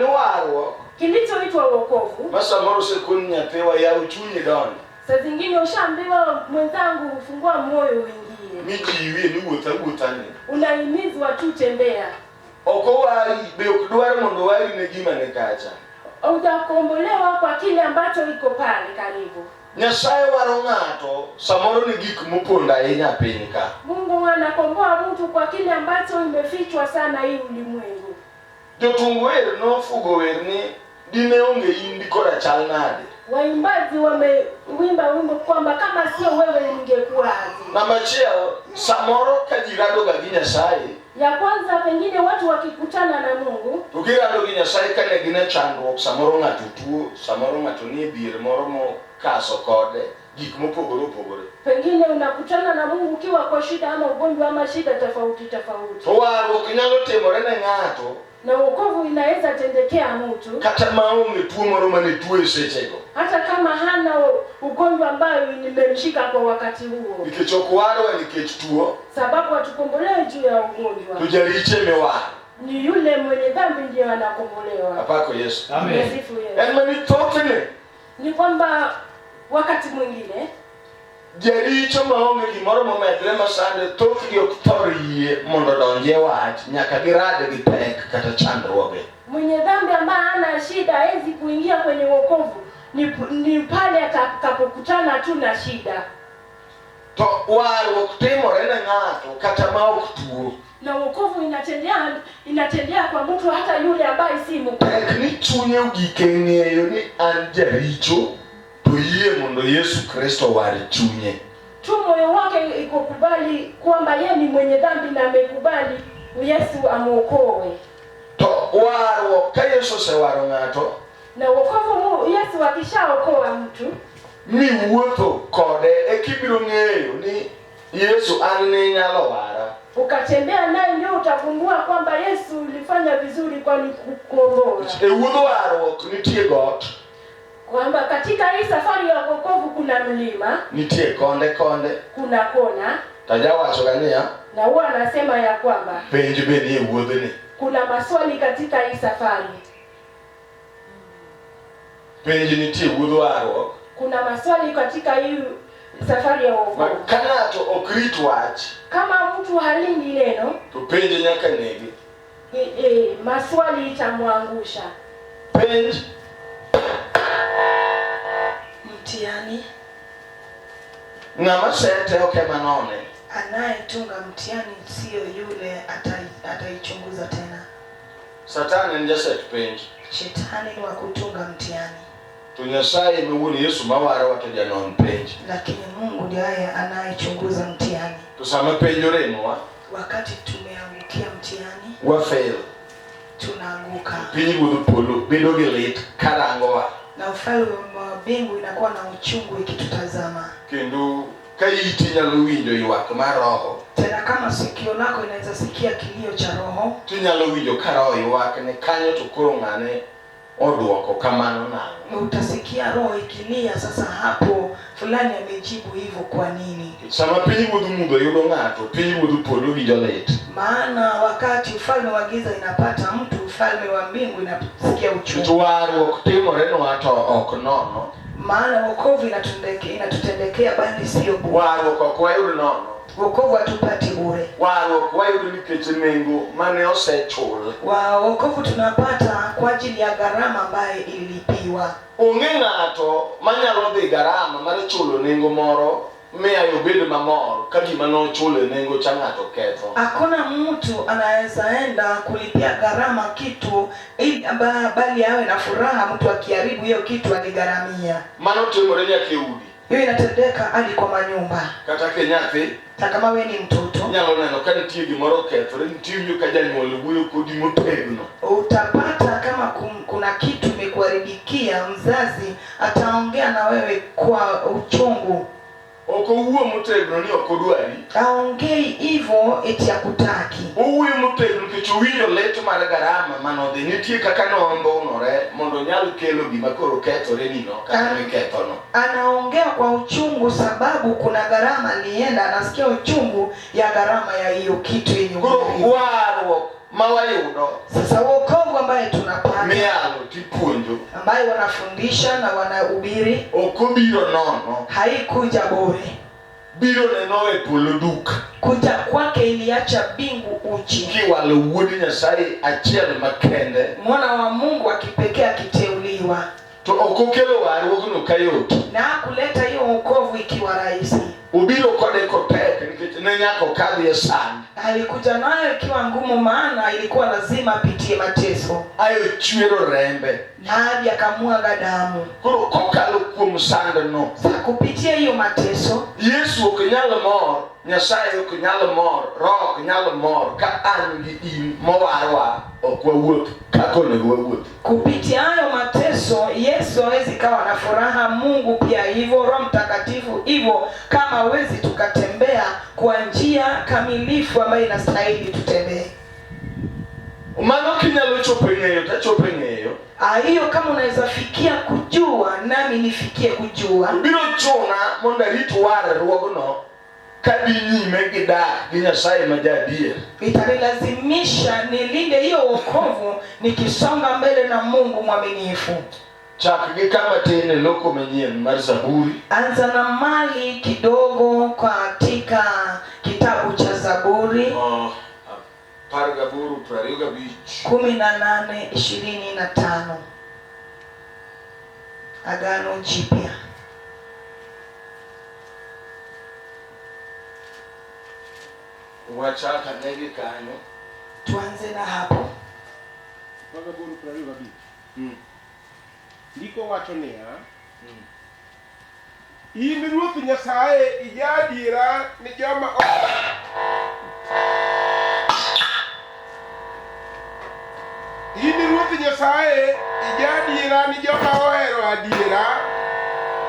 ni warruok Kilichoitwa wokovu, ma samoro osekon nyathiwa yaw chunyi donji saa zingine ushaambiwa mwenzangu, fungua moyo uingie, mijiwie ni wuoth awuothani unahimizwa tu tembea. Ok owari be ok dwar mondo owari ne gima ni kacha. Hujakombolewa kwa kile ambacho iko pale karibu. Nyasaye waro ng'ato samoro ni gik mopondo ahinya piny ka. Mungu anakomboa mtu kwa kile ambacho imefichwa sana hii ulimwengu. Jotung wer nofugo wer ni dine onge in dikoro achal nade. Waimbaji wamewimba wimbo kwamba kama sio wewe ningekuwaje. Namba achiel, samoro ka ji radoga gi Nyasaye, Ya kwanza, pengine watu wakikutana na Mungu to girado gi Nyasaye ka ne gin e chandruok, samoro ng'ato tuo, samoro ng'ato nie dhier moro mokaso kode, gik mopogore opogore. Pengine unakutana na Mungu ukiwa kwa shida ama ugonjwa ama shida tofauti tofauti, To warruok nyalo timore ne ng'ato na wokovu inaweza tendekea mtu kata maonge tuo moro mane tuo e sechego. Hata kama hana ugonjwa ambayo nimemshika kwa wakati huo, Nikech ok warwa nikech tuo, sababu hatukombolewi juu ya ugonjwa. To jaricho emiwaro. Ni yule mwenye dhambi ndiyo anakombolewa. Apako Yesu. Amen. Sifu Yesu. En mani thothne Ni kwamba wakati mwingine jaricho maonge gimoro momedre masande thothgi ok thor yie mondo odonji e wach nyaka girad gi pek kata chandruoge. Mwenye dhambi ambaye hana shida hawezi kuingia kwenye wokovu, ni pale atakapokutana tu na shida. To warruok timore ne ng'ato kata ma ok tuo. Na wokovu inatendea kwa mtu hata yule ambaye si mkuu. Tek ni chunye ogik e ng'eyo ni an jaricho to yie mondo Yesu Kristo owar chunye. Tu moyo wake iko kubali kwamba yeye ni mwenye dhambi na amekubali Yesu amuokoe. To warruok ka Yesu osewaro ng'ato Na wokovu Yesu akishaokoa mtu miwuotho kode ekibiro ng'eyo ni Yesu an ne inyalo wara. Ukatembea naye ndio utagundua kwamba Yesu ulifanya vizuri kwa kukukomboa. E wuodh warruok nitie got, Kwamba katika hii safari ya wokovu kuna mlima, nitie konde konde, kuna kona, to jawacho ga niya, na huwa anasema ya kwamba penj be nie wuodhni. Kuna maswali katika hii safari. Penj nitie wuodh warruok. Kuna maswali katika hii safari ya Ma wokovu. ka ng'ato ok rit wach, Kama mtu halindi neno, to penj nyaka nege. Maswali itamwangusha. Penj Mtihani. Ng'ama sete ok ema none. Anayetunga mtihani sio yule ataichunguza tena. Satan en jaset penj. Shetani ni wa kutunga mtihani. To Nyasaye ema wuon Yesu mawarowa to janon penj. Lakini Mungu ndiye anayechunguza mtihani. To sama penj oremowa, wakati tumeangukia mtihani, wa fail. Tunaanguka. Piny ruodh polo bedo gi lit karangowa. Na ufalme wa mbingu inakuwa na uchungu ikitutazama. Kendo ka iti nyalo winjo ywak mar roho, Tena kama sikio lako inaweza sikia kilio cha roho, tinyalo winjo ka roho ywak ni kanyo to koro ng'ane oduoko kamano nang'o. Utasikia roho ikilia, sasa hapo fulani amejibu hivyo kwa nini? Sama piny ruodh mudho yudo ng'ato, piny ruodh polo winjo lit. Maana wakati ufalme wa giza inapata mtu, ufalme wa mbingu inasikia uchungu. To warruok timorenwa to ok nono. Maana wokovu inatutendekea bali sio bure. Warruok ok wayud nono. Wokovu hatupati bure. Warruok wayudo nikech nengo mane osechul. Wokovu tunapata kwa ajili ya gharama ambayo ililipiwa. Onge ng'ato manyalo dhi gharama mar chulo nengo moro mi ayo obed mamor ka gima nochulo e nengo cha ng'ato ketho. Hakuna mtu anaweza enda kulipia gharama kitu ili bali awe na furaha mtu akiharibu hiyo kitu aligharamia. Mano timore nyaka e udi. Hiyo inatendeka hadi kwa manyumba. Kata ka nyathi, Hata kama wewe ni mtoto, inyalo neno ka nitie gimoro okethore, nitie winjo ka janyuol wuoyo kodi motegno. Utapata kama kuna kitu imekuharibikia, mzazi ataongea na wewe kwa uchungu. Ok owuo motegno ni ok odwari. Haongei hivyo eti hakutaki. Owuoyo motegno nikech owinjo lit mar gharama manodhi. Nitie kaka nondhunore mondo onyal kelo gima koro kethore nino kata mikethono. Anaongea kwa uchungu sababu kuna gharama alienda, anasikia uchungu ya gharama ya hiyo kitu yenye Koro umeharibu. warruok ma wayudo Sasa wokovu ambaye tunapata mia Ambayo wanafundisha na wanahubiri. Ok obiro nono. Haikuja bure. Biro ne nowe polo duk. Kuja kwake iliacha mbingu uchi. Kiwalo wuod Nyasaye achiel makende. Mwana wa Mungu wa kipekee akiteuliwa. To ok okelo warruogno kayot. Na hakuleta hiyo wokovu ikiwa rahisi. Obiro kode kotek nikech ne nyaka okadhi e sand. Alikuja nayo ikiwa ngumu, maana ilikuwa lazima apitie mateso. Ae ochwero rembe. Na hadi akamwaga damu. Koro kokalo kuom sandno. Sa kupitia hiyo mateso. Yesu ok nyal mor, Nyasaye ok nyal mor, Roho ok nyal mor ka an gi in mowarwa ok wawuoth kaka onego wawuoth. Kupitia hayo mateso Yesu hawezi kawa na furaha, Mungu pia hivyo, Roho Mtakatifu hivyo, kama hawezi tukatembea kwa njia kamilifu ambayo inastahili tutembee. Mano kinyalo chopo e ng'eyo to achopo e ng'eyo. Hiyo kama unaweza fikia kujua nami nifikie kujua. Biro chuna mondo arit warruogno kadhi nyime gi dak gi Nyasaye ma jaadier. Itanilazimisha nilinde hiyo wokovu nikisonga mbele na Mungu mwaminifu. Chak gi kama tin e loko manyien mar Zaburi. Anza na mali kidogo katika kitabu cha Zaburi. Oh, 18 25. 18:25. Agano Jipya. Wachak ane gi kanyo. Tuanze na hapo. 18 25. Ndiko wacho niya, In Ruoth Nyasaye ija-adiera ni joma ok In Ruoth Nyasaye ija-adiera ni joma ohero adiera,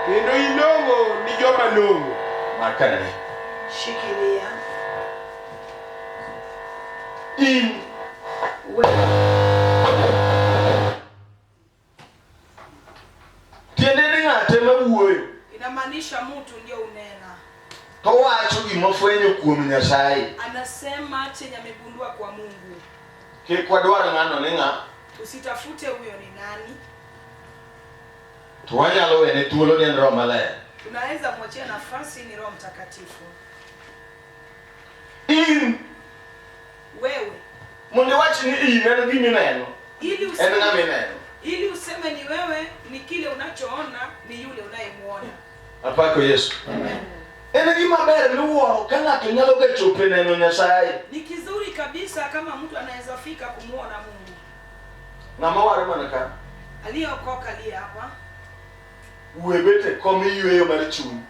kendo ilong'o ni joma long'o. Makane. Shikilia. In Wewe. Tiende ni ng'ate ma wuoyo. Inamaanisha mtu ndio unena. To wacho gima ofwenyo kuom Nyasaye. Anasema chenye amegundua kwa Mungu. Kik wadwar ng'ano ni ng'a. Usitafute huyo ni nani. To wanyalo wene thuolo ni en Roho Maler. Tunaweza mwachia nafasi ni Roho Mtakatifu. In Wewe. Mondo iwach ni in en gima ineno. Ili En useme, ng'ama ineno. ili useme ni wewe ni kile unachoona ni yule unayemuona. Apako Yesu. En gima ber miwuoro ka ng'ato nyalo ga chopo e neno Nyasaye. Ni kizuri kabisa kama mtu anaweza fika kumuona Mungu. Ng'ama waro mana ka. Aliyeokoka aliye hapa. We bet e kom iyweyo mar chuny.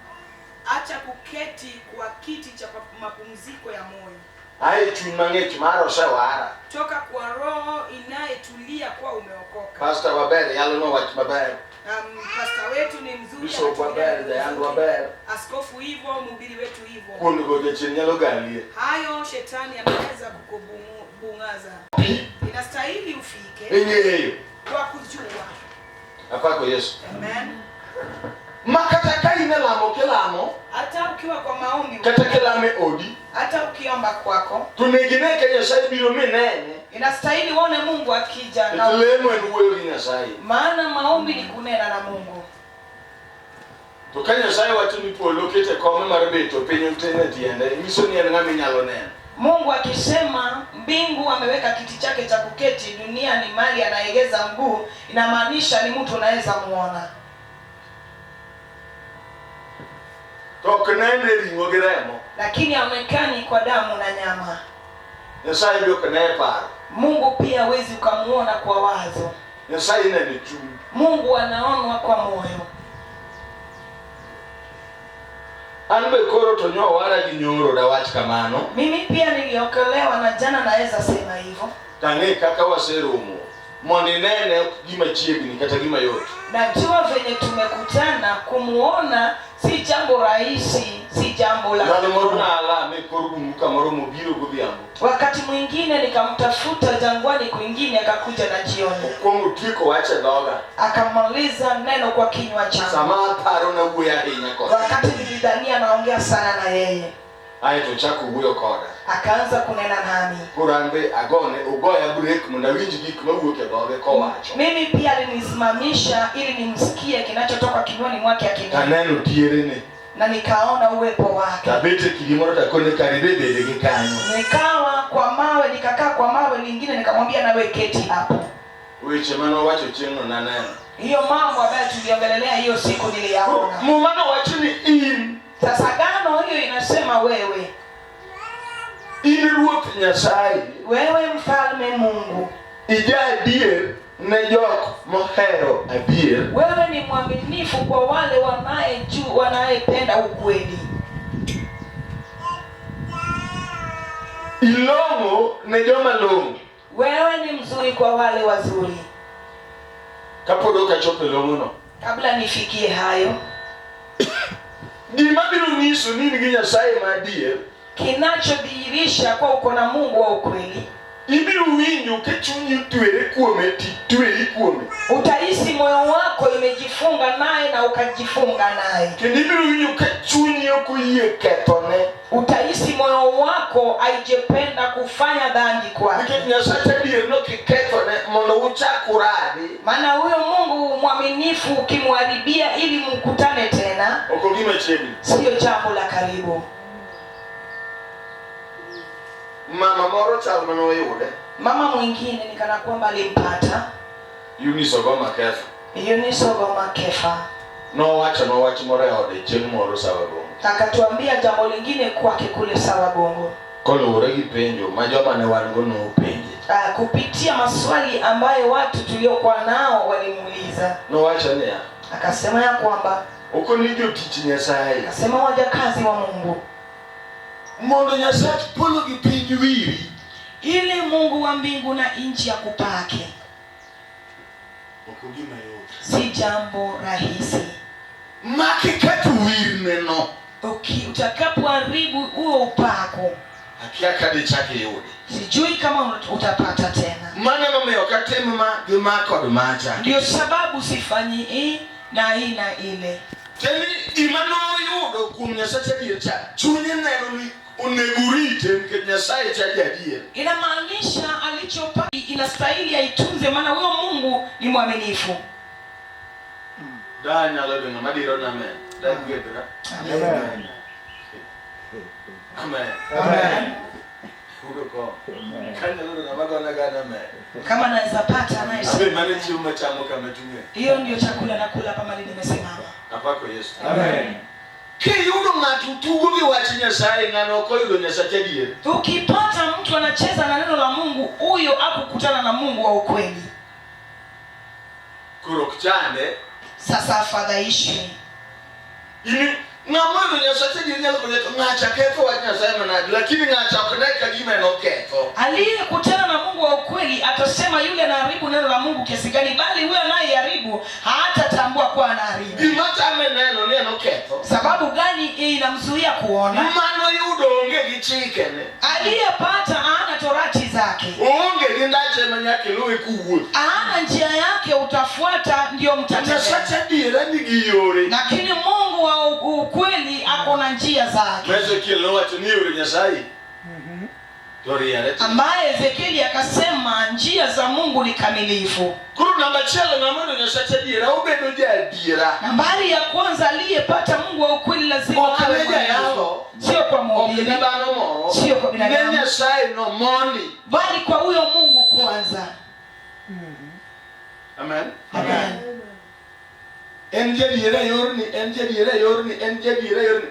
Acha kuketi kwa kiti cha mapumziko ya moyo. A e chuny mang'ich mar osewara. Toka kwa roho inayetulia kwa umeokoka. Pastor waber yalonwa wach maber. Pastor wetu ni mzuri. Bishop waber, jayand waber. Askofu hivyo, mhubiri wetu hivyo. Kuon go jachien nyalo galie. Hayo shetani anaweza kukubungaza. Inastahili ufike. Ing'eyo. Kwa kujua. Apako Yesu. Amen. Ma kata ka in e lamo kilamo, Hata ukiwa kwa maombi, kata kilamo e odi, hata ukiomba kwako, to onego ine ka Nyasaye biro minene. Inastahili uone Mungu akija na Nikech lemo en wuoyo gi Nyasaye. Maana maombi ni kunena na Mungu. To ka Nyasaye wacho ni polo okete kome mar bet to piny oteno e tiende, nyiso ni en ng'ama inyalo neno. Mungu akisema mbingu ameweka kiti chake cha kuketi, dunia ni mali anaegeza mguu, inamaanisha ni mtu unaweza muona. To ok nene e ring'o gi remo. Lakini haonekani kwa damu na nyama. Nyasaye be ok ne e paro. Mungu pia hawezi ukamuona kwa wazo. Nyasaye ineno e chuny. Mungu anaonwa kwa moyo. An be koro to nyo owara gi nyoro dawach kamano. Mimi pia niliokolewa na jana naweza sema hivyo. Tang'e kaka waseromo mondo inene ok gima chiegni kata gima yot. Najua venye tumekutana kumuona si jambo rahisi, si jambo la Ndalo moro nalame e kor bungu kamoro mobiro godhiambo. Wakati mwingine nikamtafuta jangwani kwingine akakuja na jioni. Okwongo otieko wach e dhoga. Akamaliza neno kwa kinywa changu. Sama aparo nawuoyo ahinya kode. Wakati nilidhania naongea sana na yeye. Ae to ochako wuoyo koda. Akaanza kunena nami. Koro an be agone ogoya break mondo awinj gik mawuok e dhoge kowacho. Mimi pia alinisimamisha ili nimsikie kinachotoka kinywani mwake akinena, Taneno tierene. na nikaona uwepo wake. Tabet e kidi moro takone kare be bede gi kanyo. Nikawa kwa mawe, nikakaa kwa mawe lingine, nikamwambia nawe keti hapo. Weche mane owacho chieng'no naneno. Hiyo mambo ambayo tuliongelelea hiyo siku niliyaona. Muma nowacho ni in Sasa gano hiyo inasema wewe, in Ruoth Nyasaye wewe mfalme Mungu, ija adier ne jok mohero adier. Wewe ni mwaminifu kwa wale wanaye wanayependa ukweli. Ilong'o ne joma long'o. Wewe ni mzuri kwa wale wazuri. Kapod ok achopo e long'ono. Kabla nifikie hayo, Gima biro nyiso ni in gi Nyasaye ma adier, kinachodhihirisha kuwa uko na Mungu wa ukweli, ibiro winjo ka chunyi otwere kuome titweri kuome. Utahisi moyo wako imejifunga naye na ukajifunga naye. Kendo ibiro winjo ka chunyi ok oyie kethone. Utahisi moyo wako haijependa kufanya dhambi kwake. Nikech Nyasaye adier no kikethone mondo uchak uradi, Maana huyo Mungu mwaminifu ukimharibia ili mkutane tena, ok ogima chiegni. sio jambo la karibu. Mama moro chal mane oyude. Mama mwingine ni kana kwamba alimpata Eunice Ogoma Kefa. Eunice Ogoma Kefa, Nowachonwa wach moro e ode chieng' moro Sawagongo. akatuambia jambo lingine kwake kule Sawagongo, Koluwore gi penjo ma joma ne wan go nopenje. Kupitia maswali ambayo watu tuliokuwa nao walimuuliza. Nowacho niya, Akasema ya kwamba, ok onego jotich Nyasaye akasema wajakazi wa Mungu, mondo Nyasach polo gi piny wiri, ili Mungu wa mbingu na nchi akupake, ok ogima yot. si jambo rahisi. Ma kiketho wirneno, Utakapoharibu huo upako, akia ka dichak iyudi. sijui kama utapata tena. Mano emomiyo ok atim ma gi ma kod macha. Ndio sababu sifanyi hii na hii na ile. Teni gima noyudo kuom Nyasache adier cha, chunye neno ni onego orite nikech Nyasaye cha jadier. Inamaanisha alichopata inastahili aitunze, maana huyo Mungu ni mwaminifu. Da nyalo bedo ng'ama diro na amen. Da gwedhra. Amen. Amen. Amen. Ugo ko. Ka nyalo bedo ng'ama gona gana amen. Kama naweza pata Abe anayesema mane chiemo machamo kama chung'e. hiyo ndio chakula nakula hapa mahali nimesimama. Apako Yesu. Amen. Kiyudo ng'ato tugo gi wach Nyasaye, ng'ano ok oyudo Nyasache adier. Ukipata mtu anacheza na neno la Mungu, huyo hakukutana na Mungu wa ukweli. Koro ok chande. Sasa afadhaishwi. Ini ng'ama oyudo Nyasache adier nyalo konye to ng'acha ketho wach Nyasaye manade, lakini ng'acha ok ne ka gima en oketho. Aliyekutana na Mungu wa ukweli atasema yule anaharibu neno la Mungu kiasi gani, bali huyo anayeharibu hatatambua kuwa anaharibu. Gima tame neno ni en oketho. Sababu gani inamzuia kuona? Mano yudo onge gi chikene. Aliyepata hana torati zake, Oonge gi ndache ma nyaka iluwe kuwuotho. hana njia yake, utafuata ndio mtatembea. Nyasache adiera nigi yore. Lakini Mungu wa ukweli ako na njia zake, Ma Ezekiel nowacho ni yore Nyasaye to riere. ambaye Ezekieli akasema njia za Mungu ni kamilifu. Koro namba achiel ng'ama oyudo Nyasache adiera obedo jaadiera. Nambari ya kwanza, aliyepata Mungu wa ukweli lazima Ok awe ne mwaminifu. jayalo, sio kwa ok ne mhubiri, dhano moro, sio kwa ne binadamu, Nyasaye no mondi. bali kwa huyo Mungu kwanza. Amen. Amen. En jadiera e yorni, en jadiera e yorni, en jadiera e yorni.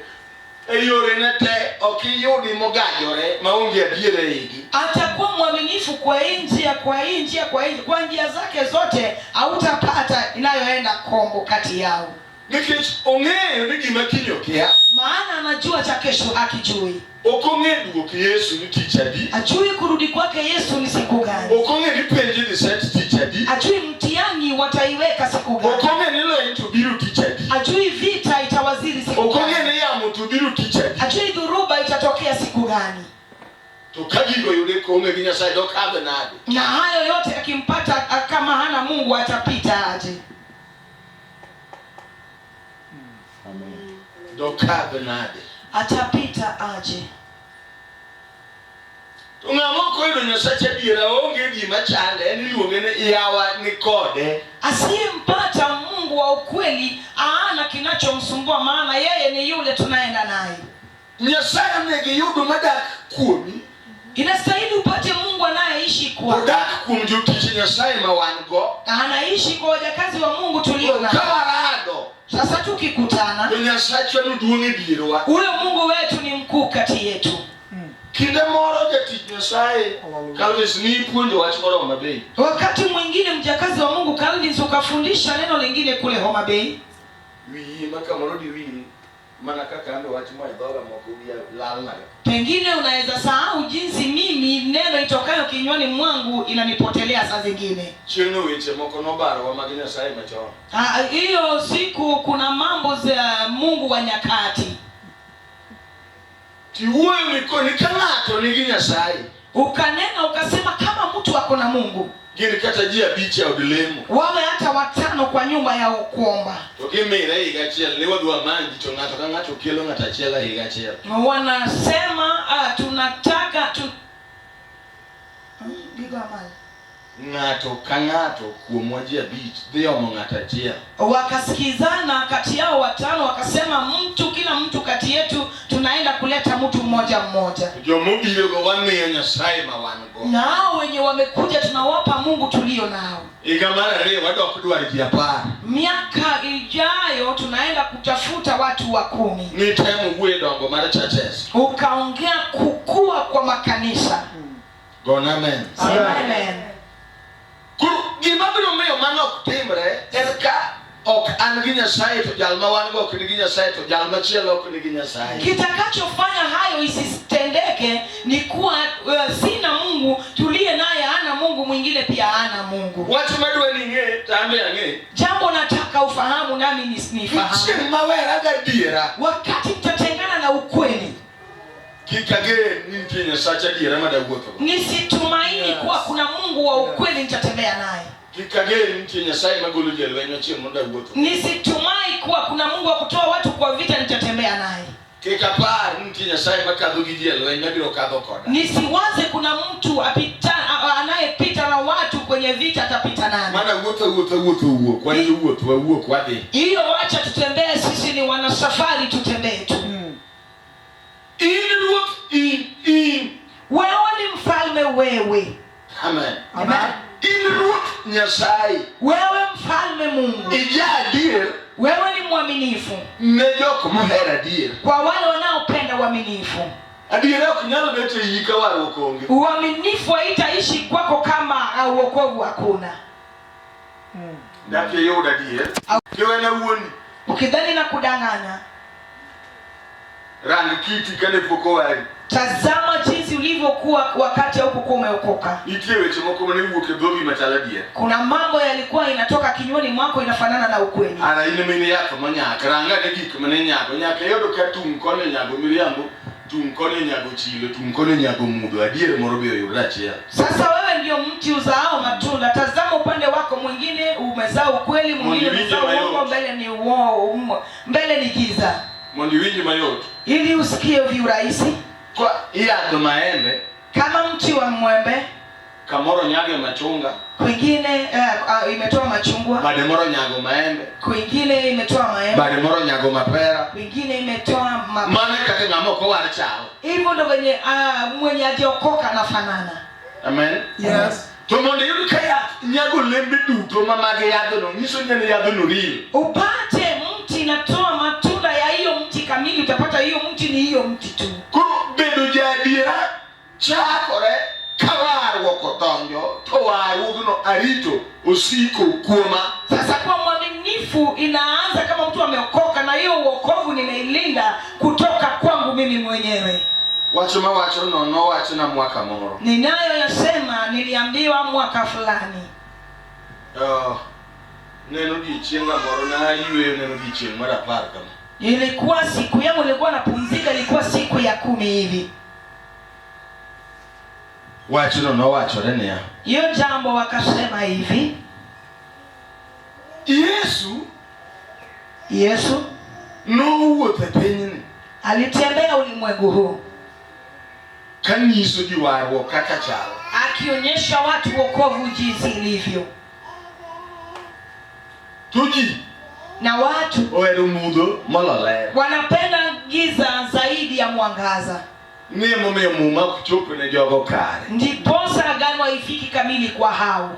E yorene te ok iyudi mogajore maonge adiera e igi. Atakuwa mwaminifu kwa hii njia, kwa hii njia, kwa hii, kwa njia zake zote, hautapata inayoenda kombo kati yao, Nikech ong'eyo ni gima kiny okia, maana anajua cha kesho akijui. Ok ong'e duok Yesu ni tich adi. Ajui kurudi kwake Yesu ni siku gani, Ok ong'e ni penj idhi set tich adi. ajui mtihani wataiweka siku Ok gani, ong'e ni lweny to biro tich adi. ajui vita itawaziri siku Ok ong'e gani, ni yamo to biro tich adi. ajui dhuruba itatokea siku gani. To ka gigo oyude koonge gi Nyasaye dokadh nade? Na hayo yote akimpata kama hana Mungu atapita aje? Dokadh nade? Atapita aje? To ng'ama ok oyudo Nyasach adiera onge gima chande, en iluonge ni yawa ni kode. Asiyempata Mungu wa ukweli haana kinachomsumbua, maana yeye ni yule tunaenda naye. Nyasaye onego iyud madak kuomi, Inastahili upate Mungu anayeishi kwako, odak kuom jotich Nyasaye ma wan go. anaishi kwa wajakazi wa Mungu tulio Ka nao. warado, Sasa tukikutana, to Nyasachwa no duong' e dierwa. huyo Mungu wetu ni mkuu kati yetu. Kinde moro jatich Nyasaye Calvin nipuonjo wach moro Homa Bay. Wakati mwingine mjakazi wa Mungu Calvin ukafundisha neno lingine kule Homa Bay, Wiyi ma kamoro diwil mana kaka an wach moa e dhoga moko wiya lalnaga. pengine unaweza sahau jinsi mimi neno itokayo kinywani mwangu inanipotelea saa zingine. Chieng'no weche moko nobarowa mag Nyasaye machon. Ah, Hiyo siku kuna mambo za Mungu wa nyakati, Tiwuoyo mikoni ka ng'ato nigi Nyasaye. ukanena ukasema kama mtu ako na Mungu Gin kata ji abich e od lemo. wawe hata watano kwa nyumba ya kuomba, To gimire higa achiel ni wadhi wamany ji to ng'ato ka ng'ato kelo ng'ato achiel e higa achiel. wanasema tunataka tu... Ng'ato ka ng'ato kuomwa ji abich dhi omo ng'ato achiel. Wakasikizana kati yao watano, wakasema mtu kila mtu kati yetu tunaenda kuleta mtu mmoja mmoja, To Jomobirogo wamiyo Nyasaye ma wan go. na hao wenye wamekuja tunawapa Mungu tulio nao. Higa mar ariyo wadok dwar ji apar. Miaka ijayo tunaenda kutafuta watu wa 10. Nitemo wuoyo e dongo mar churches. Ukaongea kukua kwa makanisa. Gona amen. Amen. Koro gima biro miyo mano ok timre en ka ok an gi Nyasaye to jal ma wan go ok nigi Nyasaye to jal machielo ok nigi Nyasaye. Kitakachofanya hayo isitendeke ni kuwa sina Mungu tuliye naye hana Mungu mwingine pia hana Mungu. Wach madwa ni ing'e to an be ang'e. Jambo nataka ufahamu nami nifahamu. Chieng' mawera gadiera Wakati mtatengana na ukweli, kik agen ni nitie Nyasach adiera madawuothogo. nisitumaini kuwa kuna Mungu wa ukweli nitatembea naye. Kik agen ni nitie Nyasaye magolo jalweny chieng' mondo awuothogo. Nisitumai kuwa kuna Mungu wa kutoa watu kwa vita nitatembea naye. Kik apar ni nitie Nyasaye makadho gi ji e lweny mabiro kadho koda. Nisiwaze kuna mtu anayepita na watu kwenye vita atapita nami. Mana wuotho awuotha wuotho wuok wan jowuoth wawuok wadhi. Hiyo wacha tutembee, sisi ni wanasafari, tutembee tu. In ruoth in. Wewe ni mfalme, wewe. Amen. Amen. In ruoth Nyasaye. Wewe mfalme Mungu, Ija adier wewe ni mwaminifu ne jok mohero adier. kwa wale wanaopenda uaminifu. Adiera ok nyal bet e iyi ka warruok onge. Uaminifu haitaishi kwako kama uokovu hakuna. Dak iyud adier. Kiwena wuoni. Ukidhani na kudanganya, Rang kiti kane pok owari. tazama jinsi ulivyokuwa wakati haukukuwa umeokoka. Nitie weche moko mane wuok e dhogi machal adier. Kuna mambo yalikuwa inatoka kinywani mwako inafanana na ukweli. Ara in ema in yath monyak, rang ane gik mane nyago. Nyaka iyudo ka tung' koni onyago miriambo, tung' koni onyago chilo, tung' koni onyago mudho. Adier moro be oyudre achiel. Sasa wewe ndio mti uzaao matunda. Tazama upande wako mwingine umezaa ukweli, mwingine Mondo iwinje umezaa uongo, mayot. mbele ni uongo, mbele ni giza. Mondo iwinj mayot. Ili usikie viurahisi, Ka iyadho maembe, kama mti wa mwembe, kamoro nyago machunga, kwingine imetoa machungwa, bade moro nyago maembe, kwingine imetoa maembe, bade moro nyago mapera. kwingine imetoa Mano e kaka ng'ama ok owar chal. hivyo ndo venye mwenye ajaokoka anafanana. Amen. Yes. To mondo iyud ka yath nyago olembe duto ma mag yadhno, nyiso ni en yadhno real. Upate mti inatoa matunda ya hiyo mti kamili, utapata hiyo mti ni hiyo mti tu. Koro bedo jaadiera chakore ka warruok odonjo to warruogno arito osiko kuoma. Sasa kuwa mwaminifu inaanza kama mtu ameokoka, na hiyo uokovu ninailinda kutoka kwangu mimi mwenyewe. Wach mawacho no nowachna mwaka moro. Ninayoyasema niliambiwa mwaka fulani. Ne en odiechienga moro nayweyo ne en odiechieng' mar apar kama. Ilikuwa siku yangu, nilikuwa napumzika, ilikuwa siku ya 10 hivi. Wachno nowachore niya. Hiyo jambo wakasema hivi, Yesu Yesu nowuotho e pinyni alitembea ulimwengu huu. Kanyiso ji warruok kaka chalo. Akionyesha watu wokovu jinsi ilivyo. To ji Na watu ohero mudho molo ler. Wanapenda giza zaidi ya mwangaza. Ni emomiyo Muma ok chopo ne jogo kare. Ndiposa agano haifiki kamili kwa hao.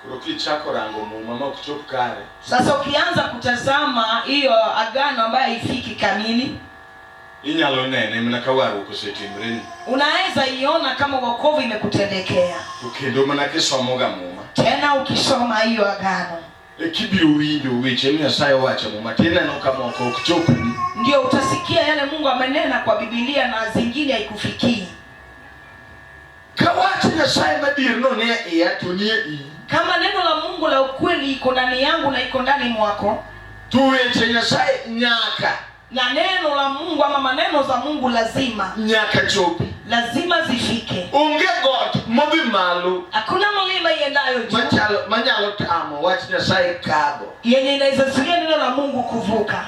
Koro kichako rango Muma ma ok chop kare, Sasa ukianza kutazama hiyo agano ambayo haifiki kamili, inyalo nene mana ka warruok osetimreni. Unaweza iona kama wokovu imekutendekea. To kendo mana kisomoga Muma, Tena ukisoma hiyo agano, e kibiro winjo weche ma Nyasaye owacho e Muma tineno ka moko ok chopni. Ndio utasikia yale Mungu amenena kwa Biblia na zingine haikufikii. Ka wach Nyasaye madier no nie iya to nie iyi. Kama neno la Mungu la ukweli iko ndani yangu na iko ndani mwako, To weche Nyasaye nyaka na neno la Mungu ama maneno za Mungu lazima nyaka chopi. Lazima zifike. Onge got modhi malo Hakuna mlima iendayo juu machalo manyalo tamo wach Nyasaye kadho. Yenye inaweza zuia neno la Mungu kuvuka.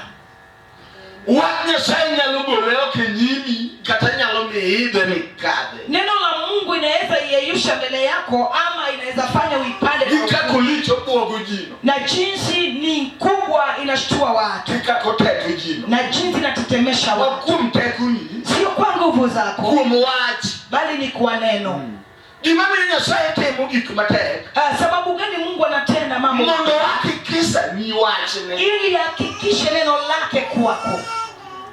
Wach Nyasaye nyalo gole oko e nyimi kata nyalo miyo iidhe mikadhe. Neno la Mungu inaweza iyeyusha mbele yako ama inaweza fanya uipande Gi kaka olich obwogo ji no. Na jinsi ni kubwa inashtua watu. Gi kaka oteko ji no. Na jinsi inatetemesha Ok watu. kuom tekoni. Sio kwa nguvu zako. Kuom wach. Bali ni kwa neno. Gima miyo Nyasaye timo gik matek. Sababu gani Mungu anatenda mambo? Mondo ohakikisha ni wachne. Ili ahakikishe neno lake kwako.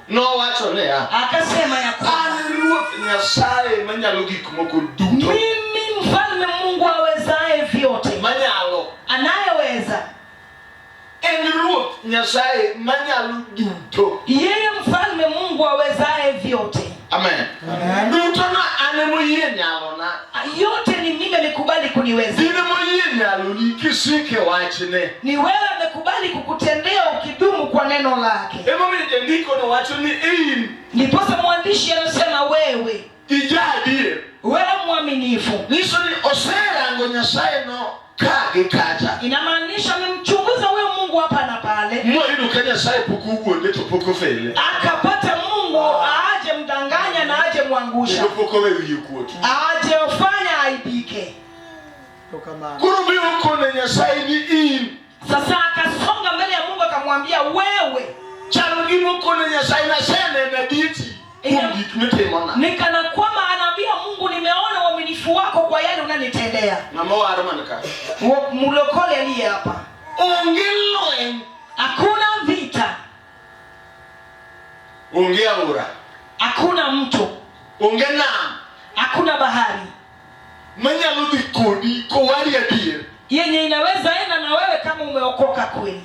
Nowacho niya, Akasema ya kwamba An Ruoth Nyasaye manyalo gik moko duto. Mimi mfalme Mungu awezaye vyote. Manyalo. Anayeweza. En Ruoth Nyasaye manyalo duto. Yeye mfalme Mungu awezaye vyote. Amen. Amen. Duto no an emoyie nyalona. Yote ni mimi amekubali kuniweza. In emoyie nyaloni kisike wachne. Ni wewe amekubali kukutendea ukidumu kwa neno lake. Emomiyo jandiko no wacho ni in Ndiposa mwandishi anasema wewe ija adier. Wewe mwaminifu. Nyiso ni oserango Nyasaye no ka gi kacha. Inamaanisha amemchunguza huyo Mungu hapa na pale. Moyudo ka Nyasaye pok owuonde to pok ofele. Akapata Mungu aje mdanganya na aje mwangusha. Kendo pok owe wiye kuot. Aje ofanya aibike. Koro biro kone Nyasaye ni in. Sasa akasonga mbele ya Mungu akamwambia wewe. Chal gima okone Nyasaye nasenene dichi kuom gik mitimona. Ni kana kwamba anaambia Mungu nimeona uaminifu wako kwa yale unanitendea. Ng'ama owar man ka. Mlokole aliye hapa. Onge lweny. Hakuna vita. Onge aora. Hakuna mto. Onge nam. Hakuna bahari. Manyalo dhi kodi kowari adier. Yenye inaweza enda na wewe kama umeokoka kweli.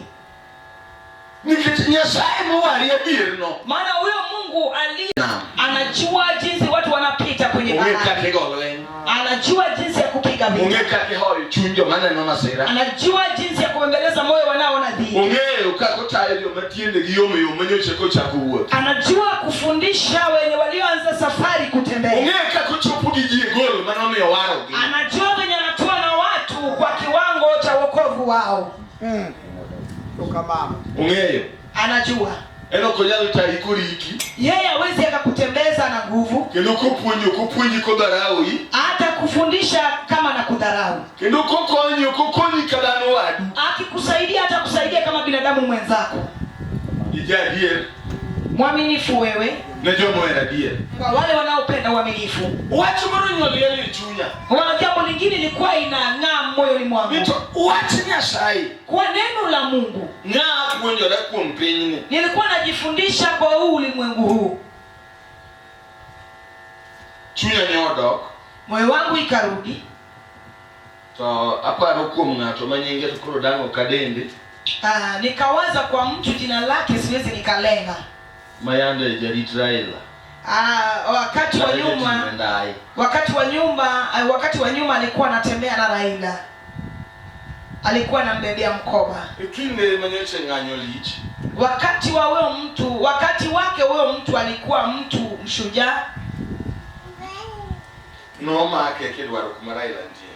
Nikech Nyasaye mowari adier no. Maana huyo Mungu aliye Naam. anajua jinsi watu wanapita kwenye Onge bahari. kaka igo lweny. Anajua jinsi ya kupiga vita. Onge kaka ihoyo chuny joma neno masira. Anajua jinsi ya kubembeleza moyo wanaoona dhiki. Ong'eyo kaka otayo joma tiendegi yom yom manyocha kochako wuoth. Anajua kufundisha wenye walioanza safari kutembea. Ong'eyo kaka ochopo gi ji e gol manomiyo owarogi. Anajua venye anatoa na watu kwa kiwango cha wokovu wao. Ong'eyo. Anajua. En ok onyal tayi koriki. Yeye hawezi akakutembeza na nguvu. Kendo kopuonji ok opuonji kodharawi. Hata kufundisha kama na kudharau. Kendo kokonyi ok okonyi ka dhano wadu. Akikusaidia hata kusaidia kama binadamu mwenzako. Ija adier. Mwaminifu wewe. Ne joma ohero adier. Kwa wale wanaopenda uaminifu. Wach moro nyoliel e chunya. Kuna jambo lingine lilikuwa inang'aa moyoni mwangu. Ni to wach Nyasaye. Kwa neno la Mungu. Ng'a puonjora kuom pinyni. Nilikuwa najifundisha kwa huu ulimwengu huu. Chunya ne odok. Moyo wangu ikarudi. To aparo kuom ng'ato ma nyinge to koro dang' ok adende. Nikawaza kwa mtu jina lake siwezi nikalenga. Ma yande jarit Raila. Wakati wa Kata nyuma, jating'o ndai. wakati wa nyuma, wakati wa nyuma alikuwa anatembea na Raila. Alikuwa anambebea mkoba. E kinde ma nyocha ng'anyo lich. Wakati wa huyo mtu, wakati wake huyo mtu alikuwa mtu mshujaa. Nomake kidwaro kuma Raila nitie.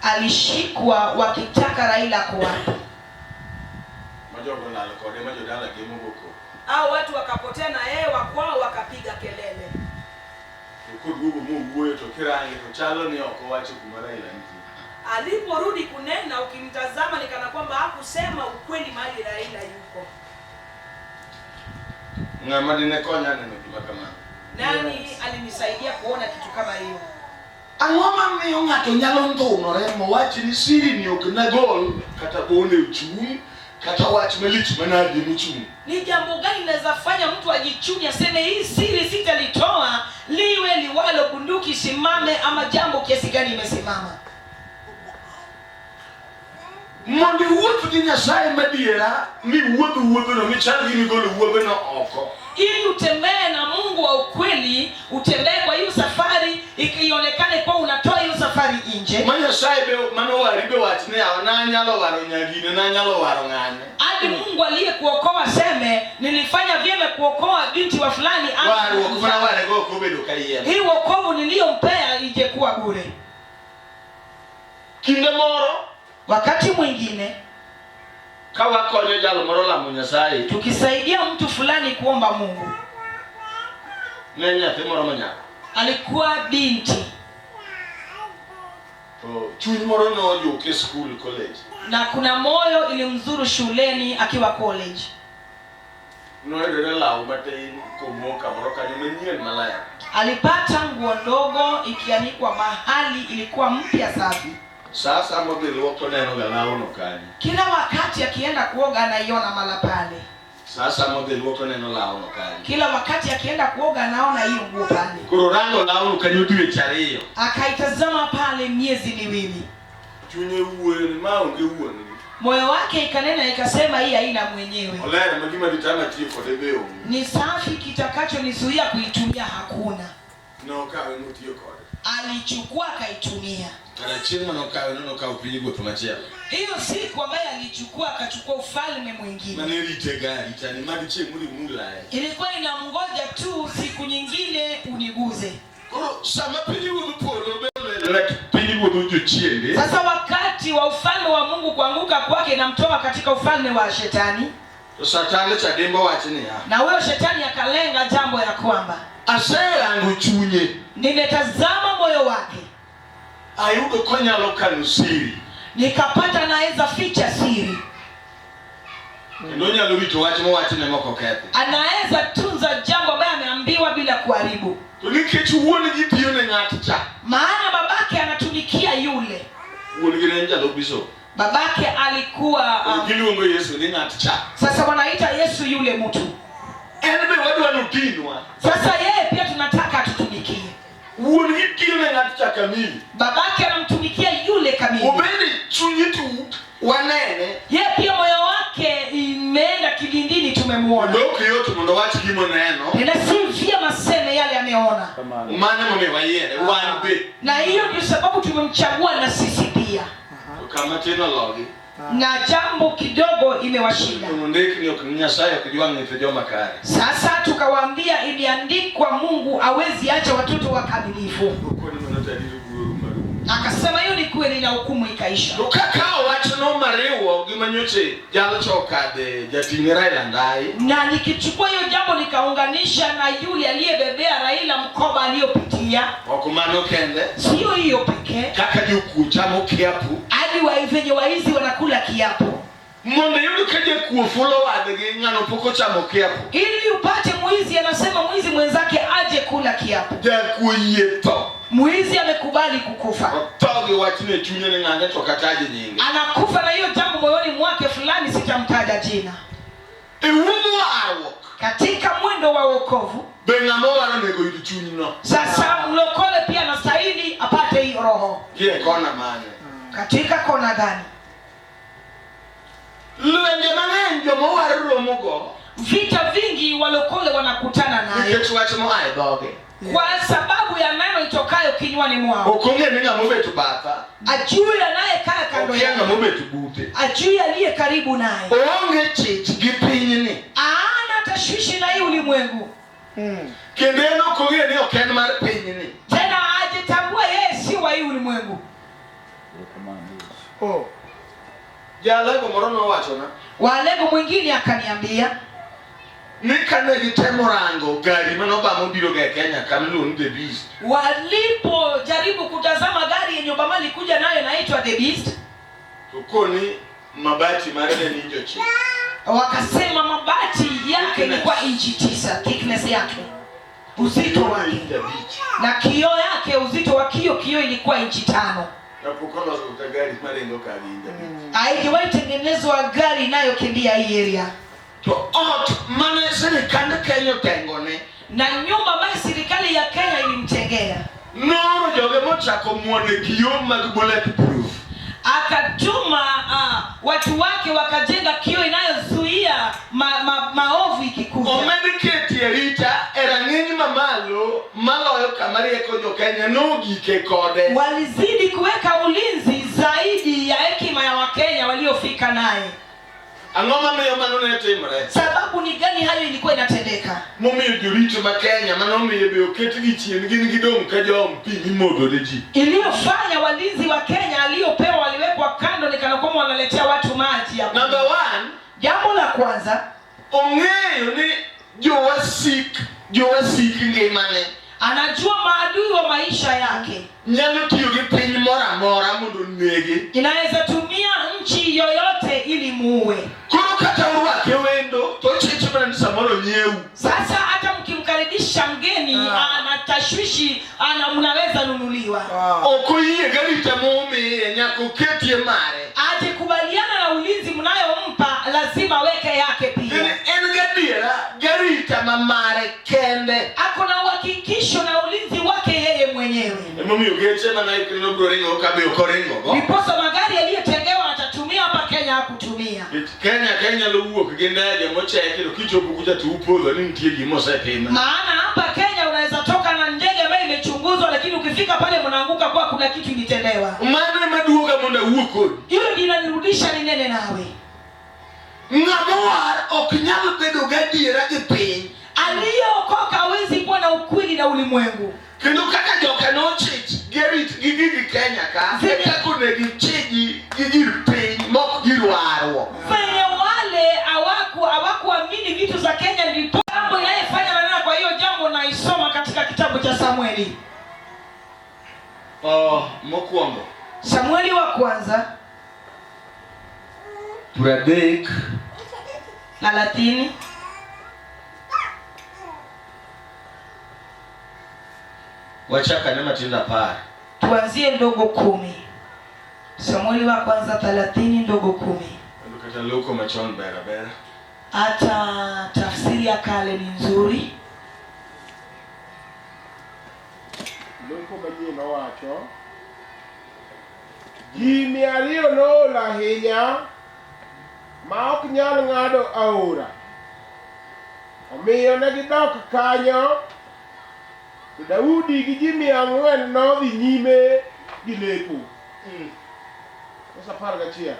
Alishikwa wakitaka Raila kuwapa. Ma jogo lal kode ma jodala gi mogo koko. Hao watu wakapotea na yeye wa kwao wakapiga kelele. To Koduogo mowuoyo to kirange to chalo ni ok owacho kuma Raila nitie. Aliporudi kunena, ukimtazama ni kana kwamba hakusema ukweli mahali Raila yuko. Ng'ama dine konya neno gima kamano? Nani alinisaidia kuona kitu kama hiyo? Ang'o mamiyo ng'ato nyalo ndhunore mowach ni siri ni ok nagol kata bone ochung' kata wach malich manade mochung'? Ni jambo gani linaweza fanya mtu ajichunye aseme hii siri sitalitoa, liwe liwalo, bunduki simame, ama jambo kiasi gani imesimama? Mondo iwuoth gi Nyasaye madiera miwuodh wuodhno michal gi migolo wuodhno oko. Ili utembee na Mungu wa ukweli, utembee kwa hiyo safari, ikionekane kuwa unatoa hiyo safari nje, Ma Nyasaye be manowari be wach ni yawa nanyalo waro nyagine nanyalo waro ng'ane. hadi Mungu aliyekuokoa aseme nilifanya vyema kuokoa binti wa fulani ama Warruok mana warego ok obedo kayiem. hii wokovu niliyompea ijekuwa bure. Kinde moro Wakati mwingine ka wakonyo jal moro lamo Nyasaye tukisaidia mtu fulani kuomba Mungu, ne nyathi moro manyako alikuwa binti to chuny moro nojuke e skul college na kuna moyo ilimzuru shuleni akiwa college. Noyudore law matin komo kamoro kanyo manyien maler. Alipata nguo ndogo ikianikwa mahali, ilikuwa mpya safi. Sa modhi luok oneno ga lawno kanyo. Kila wakati akienda kuoga anaiona mala pale, Sa modhi luok oneno lawno kanyo. kila wakati akienda kuoga anaona hiyo nguo pale. Koro rango lawno kanyo dweche ariyo. Akaitazama pale miezi miwili, Chunye wuoyo ni ma onge wuon gi. moyo wake ikanena ikasema, hii haina mwenyewe, Oler ma gima ditama tiyo kode be onge. ni safi, kitakachonizuia kuitumia hakuna. Nokawe notiyo kode. Alichukua akaitumia. Kara chieng' manokawe nokawo pinyruoth machielo. Hiyo siku ambaye alichukua akachukua ufalme mwingine, Mane rite ga arita ni mad chieng' modhi mulaye. ilikuwa inamngoja tu siku nyingine uniguze. Koro sama pinyruodh polo be pinyruodh jochiende. Sasa wakati wa ufalme wa Mungu kuanguka kwake inamtoa katika ufalme wa shetani, To Satan cha dimbo wach niya. na huyo shetani akalenga jambo ya kwamba Aserango chunye. nimetazama moyo wake Ayudo konyalo kano siri. nikapata naweza ficha siri, Kendo onyalo rito wach mowachne mok okethi. anaweza tunza jambo ambaye ameambiwa bila kuharibu, To nikech wuon gi tiyo ne ng'at cha. maana babake anatumikia yule. Wuon gi ne en jalup bishop. Babake alikuwa Giluongo Yesu ni ng'at cha. sasa wanaita Yesu yule mtu. En be wadwa notinwa. Sasa yeye pia tunataka atutumikie. Wuon gi tiyo ne ng'at cha kamili. Babake anamtumikia yule kamili, Obende chunye tut wanene. yeye pia moyo wake imeenda kilindini, tumemuona. Mondo ok yot mondo wach gimoneno. Tena si vyema seme yale ameona, Mano emomiyo wayiere wan be. na hiyo ndio sababu tumemchagua na sisi pia, To kama tin ologi. na jambo kidogo imewashinda. Ondik ni ok Nyasaye ok jwang' nyithi joma kare. Sasa tukawaambia, imeandikwa Mungu hawezi acha watoto wakamilifu. Okoni mano to adier wuoru marumo. Akasema hiyo ni kweli, na hukumu ikaisha. To kakawo wachno mariwo gi manyoche jalcha okadhe jating'ne Raila Ndai Na nikichukua hiyo jambo nikaunganisha na yule aliyebebea Raila mkoba aliyopitia, ok mano kende sio hiyo pekee, kaka jokuo chamo kiapo hadi wa venye waizi wanakula kiapo, mondo iyud ka jakuo fulo wadgi ng'ano pok ochamo kiapo ili upate mwizi. Anasema mwizi mwenzake aje kula kiapo. jakuo yie tho Mwizi amekubali kukufa, otho gi wachno e chunye ni ng'ane to kataje nyinge anakufa na hiyo jambo moyoni mwake, fulani sitamtaja jina. e wuodh warruok Katika mwendo wa wokovu be ng'ama owar onego yud chunyno sasa, mlokole pia anastahili apate hiyo roho. gi e kona mane Katika kona gani? lwenje mang'eny joma owar romogo Vita vingi walokole wanakutana nayo nikech wach moa e dhogi kwa sababu ya neno itokayo kinywani mwao. ok ong'e ni ng'ama obet batha Ajui anayekaa kando okia yake, ng'ama obet bute ajui aliye karibu naye, oonge chich gi pinyni ana tashwishi na hii ulimwengu kendo en ok ong'e ni ok en mar pinyni tena, ajitambua yeye si wa hii ulimwengu. Oh. jalego moro nowachona Walego mwingine akaniambia, Ni kane gitemo rango gari mane Obama obiro go e Kenya ka miluongo ni The Beast. Walipojaribu kutazama gari yenye Obama alikuja nayo inaitwa The Beast, To koni mabati mare ne ni inji ochiko. Wakasema mabati yake ilikuwa inchi 9, thickness yake, uzito wake Inji abich. na kioo yake, uzito wa kioo ilikuwa inchi 5. Kapok oloso kata gari maringo ka gi inji abich. Haijawahi tengenezwa gari inayokimbia hii area. To ot mane sirikand Kenya otengone, na nyumba ambayo serikali ya Kenya ilimtengea, nooro joge mochako muone kioo mag bulletproof. Akatuma watu wake wakajenga kioo inayozuia maovu ikikuja. Omed ketie arita e rang'iny mamalo maloyo kama rieko jo Kenya nogike kode. Walizidi kuweka ulinzi zaidi ya hekima ya Wakenya waliofika naye. Ang'o mamiyo mano ne timore? Sababu ni gani hayo ilikuwa inatendeka? Momiyo jorito ma Kenya mano omiyo be oketgi chien gin gidong' ka joom pi mimodho ne ji. Iliyofanya walinzi wa Kenya aliyopewa waliwekwa kando ni kana kwamba wanaletea watu maji ya Number 1, jambo la kwanza, ong'eyo ni jowasik ngimane. Anajua maadui wa maisha yake. Nyalo tiyo gi piny moro amora mondo onege. Inaweza tumia nchi yoyote ili muue. Koro kata urwake wendo to ochich mana ni samoro nyiewu. Sasa hata mkimkaribisha mgeni, ana tashwishi, mnaweza nunuliwa. Ok oyie garita momiye nyaka oketie mare. Aje kubaliana na ulinzi mnayompa, lazima aweke yake pia. En gadiera garita ma mare kende. Ako na uhakikisho na ulinzi wake yeye mwenyewe. Emomiyo geche mana nobiro ringo ka be ok oringo go. Ndiposa magari yaliyotengewa atatumia hapa Kenya hakutumia. Kenya nyalo wuok gi ndege mocheki to kichopo kucha to upodho ni nitie gima osetim. Maana hapa Kenya unaweza toka na ndege ambayo imechunguzwa, lakini ukifika pale mnaanguka kwa kuna kitu ilitendewa. Mano ema duoga mondo awuo kodi. Hiyo ndio inanirudisha ninene nawe. Ng'ama owar ok nyal bedo gadiera gi piny. Aliyeokoka hawezi kuwa na ukweli na ulimwengu. Kendo kaka joka nochich gi rit gi gigi Kenya ka, e kaka onego ichiji gi gir piny mok gir warruok. Venye wale hawakuamini vitu za Kenya, ndipo jambo inayefanya maneno. Kwa hiyo jambo naisoma katika kitabu cha Samueli. Oh, mokwongo. Samueli wa kwanza. 30. 30. Wachakane matindo 10. Tuanzie ndogo 10. Samueli wa kwanza 30 ndogo 10. Kata loko machon ber abera. Hata tafsiri ya kale ni nzuri. Loko manyien owacho, ji 200 nool ahinya ma ok nyal ng'ado aora. Omiyo ne gidok kanyo, to Daudi gi ji 400 nodhi nyime gi lepo. Verse 11.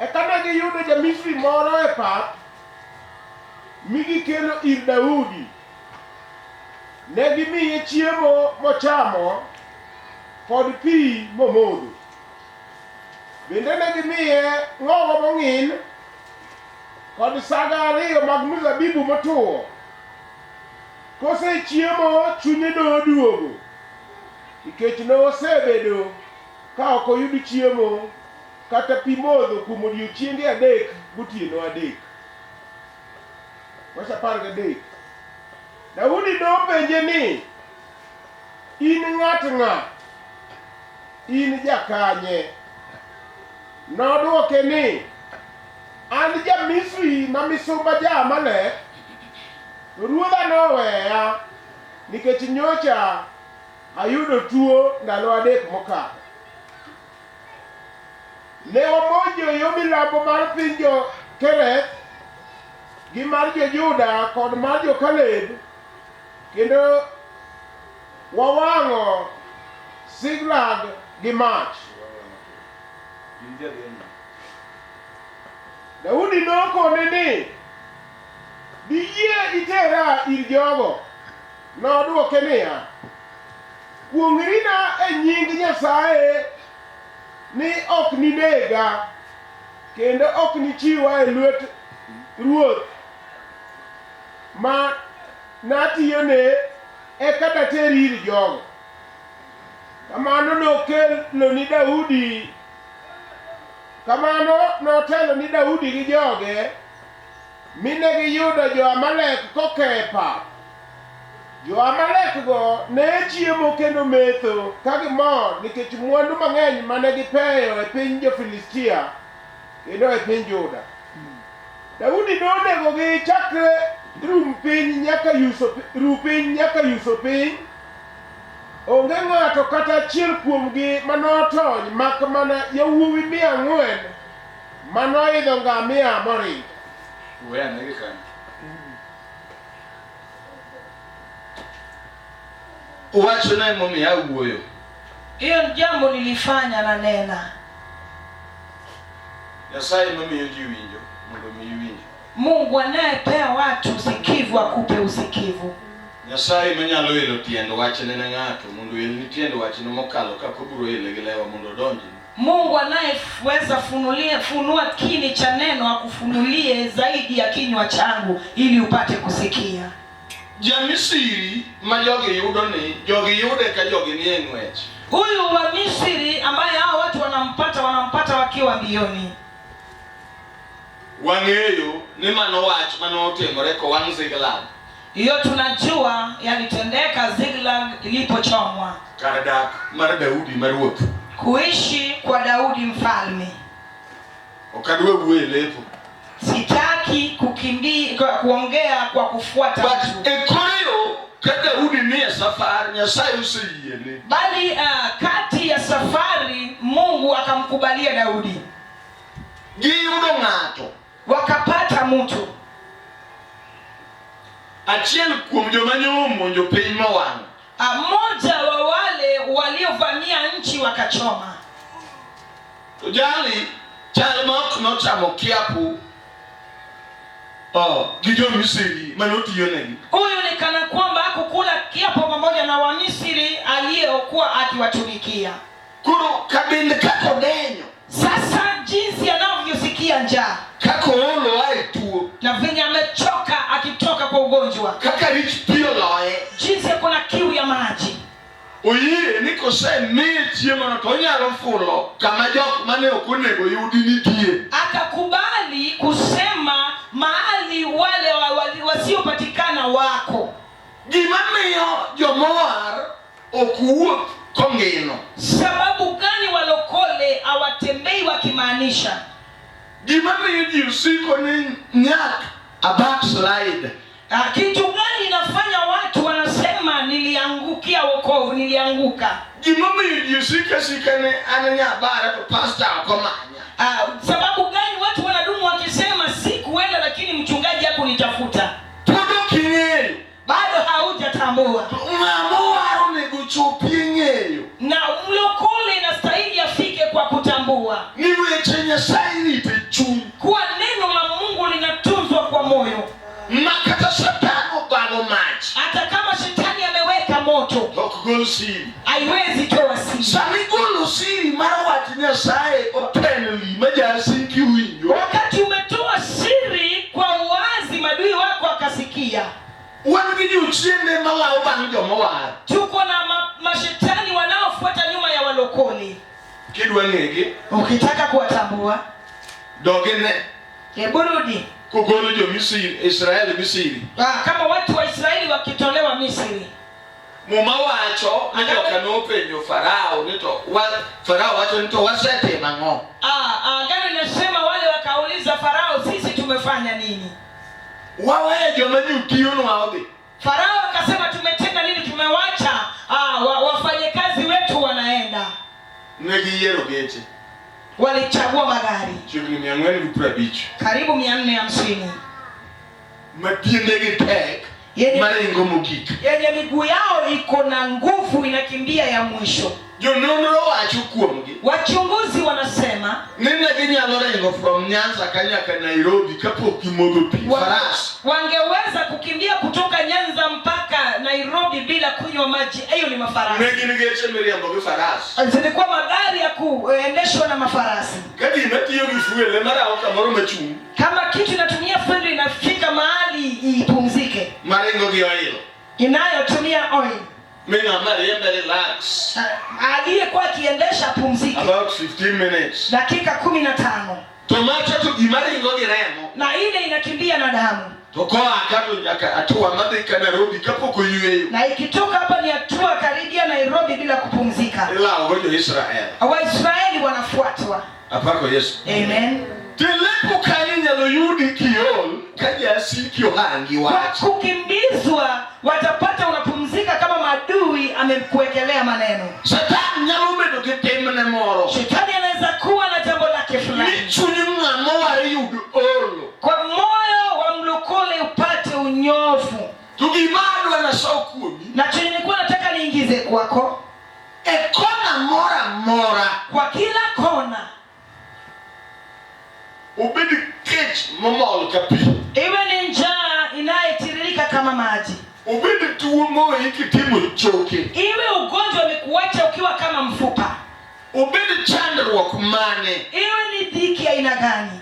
Eka ne giyudo ja-Misri moro e pap, mi gikelo ir Daudi. Ne gimiye chiemo mochamo kod pi momodho. Bende ne gimiye ng'owo mong'in kod saga 2 mag mzabibu motwo. Kosechiemo chunye noduogo, nikech nosebedo ka ok oyud chiemo kata pi modho kuom odiechienge 3 gotieno 3. Wach 13. Daudi nopenje ni, in ng'at ng'a? In jakanye? Nodwoke ni, an ja-Misri ma misumba ja-Amalek, to ruodha noweya nikech nyocha ayudo tuo ndalo 3 mokalo. Ne wamonjo yo milambo mar piny jo-Kereth gi mar jo-Juda kod mar jo-Kaleb, kendo wawang'o Ziklag gi mach. Daudi nokone ni, diyie itera ir jogo? Nodwoke niya, kuong'rina e nying Nyasaye ni ok ninega, kendo ok nichiwa e lwet ruoth ma natiyone eka dateri ir jogo. Kamano nokelo ni Daudi Kamano notelo ni Daudi gi joge, mi ne giyudo jo-Amalek koke e pap. Jo-Amalekgo ne chiemo kendo metho ka gimor nikech mwandu mang'eny mane gipeyo e piny jo-Filistia kendo e piny Juda. Daudi nonegogi chakre rum piny nyaka yuso ru piny nyaka yuso piny. Onge ng'ato kata achiel kuomgi ma notony mak mana yawuowi 400 ma noidho ngamia moringo. We ane gi kanyo. Wachna emomiyo awuoyo. Hiyo ni jambo nilifanya na nena. Nyasaye mamiyo ji winjo mondo omiyi winjo. Mungu anayepea watu usikivu akupe usikivu. Nyasaye manyalo elo tiend wachne ne ng'ato mondo oelni tiend wachne mokalo kaka obiro ele gi lewa mondo odonjni. Mungu anayeweza funulia funua kini cha neno akufunulie zaidi ya kinywa changu ili upate kusikia. Ja-Misri ma jogi yudo ni, jogi yude ka jogi nie ng'wech. Huyu wa Misri ambaye hao watu wanampata wanampata wakiwa mbioni. Wang'eyo ni mano wach mane otimore kowang' Ziklag. Hiyo tunajua yalitendeka Ziklag ilipochomwa. Kar dak mar Daudi ma ruoth. Kuishi kwa Daudi mfalme. Ok adwa wuoyo e lepo. Sitaki kukimbia kuongea kwa kufuata But mtu. e kor yo ka Daudi nie safar, Nyasaye oseyiene. Bali kati ya safari Mungu akamkubalia Daudi. Giyudo ng'ato. Wakapata mtu. Achiel kuom joma nyo omonjo piny mowang'. Mmoja wa wale waliovamia nchi wakachoma. To jali chal ma ok nochamo kiapo oh, gi jo-Misri mane otiyonegi. Huyu ni kana kwamba hakukula kiapo pamoja na Wamisri aliyokuwa akiwatumikia. Koro kabind kaka odenyo. Sasa jinsi anavyosikia njaa. Kaka oolo a e tuo. Na venye amechoka akitoka kwa ugonjwa. Kaka rich pi oloye. Jinsi ako na kiu ya maji. Oyie ni kosemiye chiemono to onyalo fulo kama jok mane ok onego yudi nitie. Akakubali kusema mahali wale wasiopatikana wako. Gima miyo jomowar ok wuoth kongino. Sababu gani walokole hawatembei wakimaanisha? Gima miyo ji osiko ni nyak a backslide. Kitu gani inafanya watu wanasema niliangukia wokovu, nilianguka? Gima miyo ji osiko asika ni an nyabara to pastor ok omanya. Sababu gani watu wanadumu wakisema sikuenda lakini mchungaji hakunitafuta? Pod ok ing'eyo. Bado haujatambua. To ng'a mowar onego ochopie ng'eyo. Na mlokole inastahili afike kwa kutambua. Ni weche Nyasaye irito e chuny. Kuwa neno la Mungu linatunzwa kwa moyo. Ma kata Satan obago mach. Hata kama shetani ameweka moto. Ok gol siri. Haiwezi toa siri. Sama igolo siri mar wach Nyasaye openly ma jasiki winjo. Wakati umetoa siri kwa uwazi madui wako akasikia. Wan gi jochiende malawo bang' joma owar. Tuko na mashetani wanaofuata nyuma ya walokole. Kidwa ng'egi. Ukitaka kuwatambua. Dog ine. Hebu rudi. Kogolo jo Misri, Israel Misri. Kama watu wa Israeli wakitolewa Misri. Muma wacho ni joka nopenjo Farao ni to wa, Farao wacho ni to wasetimo ang'o? Agano linasema wale wakauliza Farao, sisi tumefanya nini? Waweyo joma nyotiyonwa odhi. Farao akasema tumetenda nini? Tumewacha wafanyakazi wetu wanaenda. Ne giyiero geche. Walichagua magari. Chiegni 450. Karibu 450. Ma tiendegi tek maringo mogik. Yenye miguu yao iko na nguvu inakimbia ya mwisho. Jononro wacho kuomgi. Wachunguzi wanasema ni ne ginyalo ringo from Nyanza ka nyaka Nairobi kapok gimodho pi. Faras. Wangeweza kukimbia kutoka Nyanza mpaka Nairobi bila kunywa maji. Hiyo ni mafarasi. Ne gin geche miriembo gi faras. Zilikuwa magari ya kuendeshwa na mafarasi. Ka gima tiyo gi fuel ema rawo kamoro machung'. Kama kitu inatumia fuel inafika mahali ipumzike. Maringo gi oil. Inayotumia oil. Mi ng'ama riembe relax. Aliyekuwa akiendesha pumzike About 15 minutes. dakika 15, To macha to gima ringo gi remo. na ile inakimbia na damu, To koa ka to nyaka hatua madhi ka Nairobi kapok oyweyo. na ikitoka hapa ni hatua karibia Nairobi bila kupumzika. Ilawo go jo-Israel. Waisraeli wanafuatwa. Apako Yesu. Amen. Tilepo kanyo inyalo yudi kiol ka jasiki ohangi Kwa wach. kukimbizwa watapata unapumzika kama madui amemkuwekelea maneno. Satan nyalo bedo gi timne moro. Shetani anaweza kuwa na jambo lake fulani Ni chuny ng'ama owar yud olo. kwa moyo wa mlokole upate unyofu. To gima adwa naso kuomi Na chenye nilikuwa nataka niingize kwako, e kona moro amora kwa kila kona, obed kech momol ka pi, iwe ni njaa inayetiririka kama maji, obed tuo moyi kitimo choke, iwe ugonjwa umekuacha ukiwa kama mfupa, obed chandruok mane, iwe ni dhiki aina gani,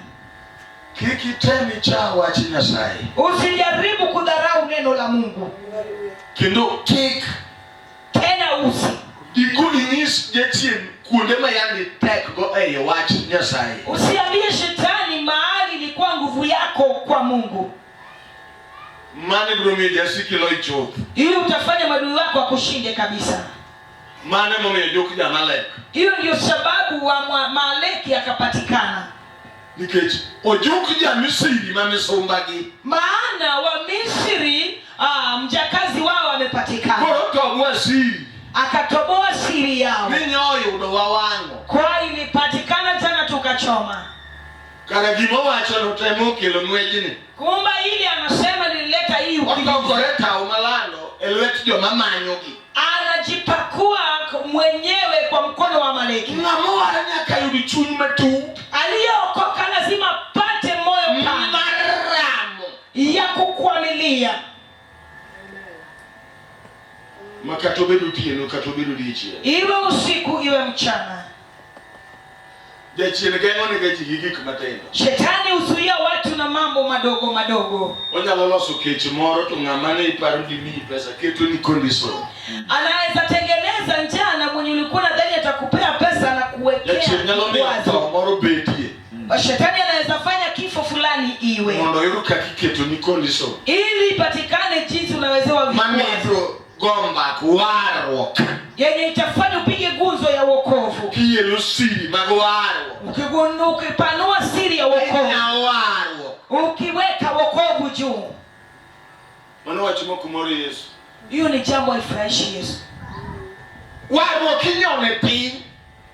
kik item icha wach Nyasaye usijaribu kudharau neno la Mungu kendo kik tena usi igo inyis jachien kuonde ma yande tekgo ei wach Nyasaye. Usiambie shetani mahali ilikuwa nguvu yako kwa Mungu. Mano biro miyo jasiki loyi chuth. Hiyo utafanya maadui wako akushinde kabisa. Mano emomiyo juk ja-Amalek. Hiyo ndio sababu wa Maaleki akapatikana, Nikech ojuk ja-Misri ma misumbagi. maana wa Misri mjakazi wao amepatikana, Koro tobwa siri akatoboa siri yao, ni nyoyudo wawang'o. kwa ilipatikana jana tukachoma. Kara gima owachono to ema okelo ng'wejni. Kumba ili anasema nilileta hii ukimbizi. Otokore tawo malando e lwet joma manyogi. Anajipakua mwenyewe kwa mkono wa Amaleki. Ng'ama owar nyaka yud chuny matut Aliyeokoka lazima apate moyo pana mar ramo ya kukwamilia, ma kata obed otieno kata obed odiechieng'. iwe usiku iwe mchana. Jachien geng'o nega ji gi gik matindo. Shetani huzuia watu na mambo madogo madogo. Onyalo loso kech moro to ng'ama ne iparo dimiyi pesa ketoni condition. Anaweza tengeneza njaa na mwenye ulikuwa nadhani atakupea pesa na kuwekea Jachien nyalo miyo tho vikwazo. moro bedie Shetani anaweza fanya kifo fulani iwe mondo oyud kaka iketoni condition. ili ipatikane jinsi unawezewa vikwazo Mamiyo go mbak warruok yenye itafanya upige gunzo ya wokovu, kielo siri mag warruok. Ukipanua siri ya wokovu, Inya warruok. ukiweka wokovu juu. Mano wach mok moro Yesu. Hiyo ni jambo haifurahishi Yesu. Warruok inyono e piny,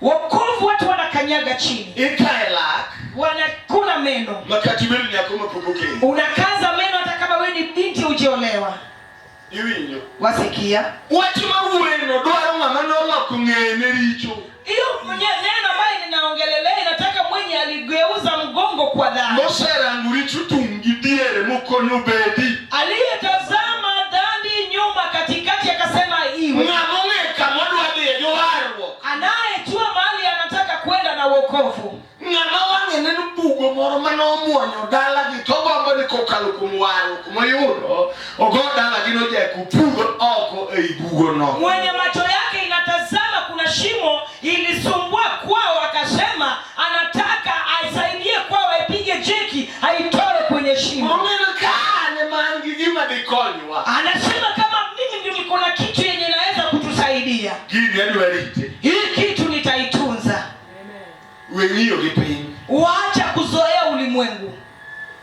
Wokovu watu wanakanyaga chini, ikae lak, wanakula meno, ma kata ibedo nyako mapok okendo. unakaza meno hata kama wewe ni binti hujaolewa. Iwinjo? Wasikia Wach mawuoyeno dwaro ng'ama noloko ng'eye ne richo. hiyo neno ambayo ninaongelelea inataka mwenye aligeuza mgongo kwa dhambi, Moserango richo tung' gi diere mokonyo bedi. aliyetazama dhambi nyuma katikati akasema iwe, Ng'ama ong'e kama odwa dhiye gi warruok. anayejua mahali anataka kwenda na wokovu, Ng'ama wang'e neno bugo moro mane omuonyo dalagi to ogombo ni kokalo kuom warruok moyudo, ogo dalagi nojeko pudho oko ei bugono. mwenye macho yake inatazama kuna shimo ilisumbua kwao, akasema anataka aisaidie kwao, aipige jeki aitoe kwenye shimo. Ong'e kane man gi gima dikonywa. Anasema kama mimi ndio niko na kitu yenye inaweza kutusaidia, Gini adwa rite. hii kitu nitaitunza. We ng'iyo gi piny. Waacha kuzoea ulimwengu.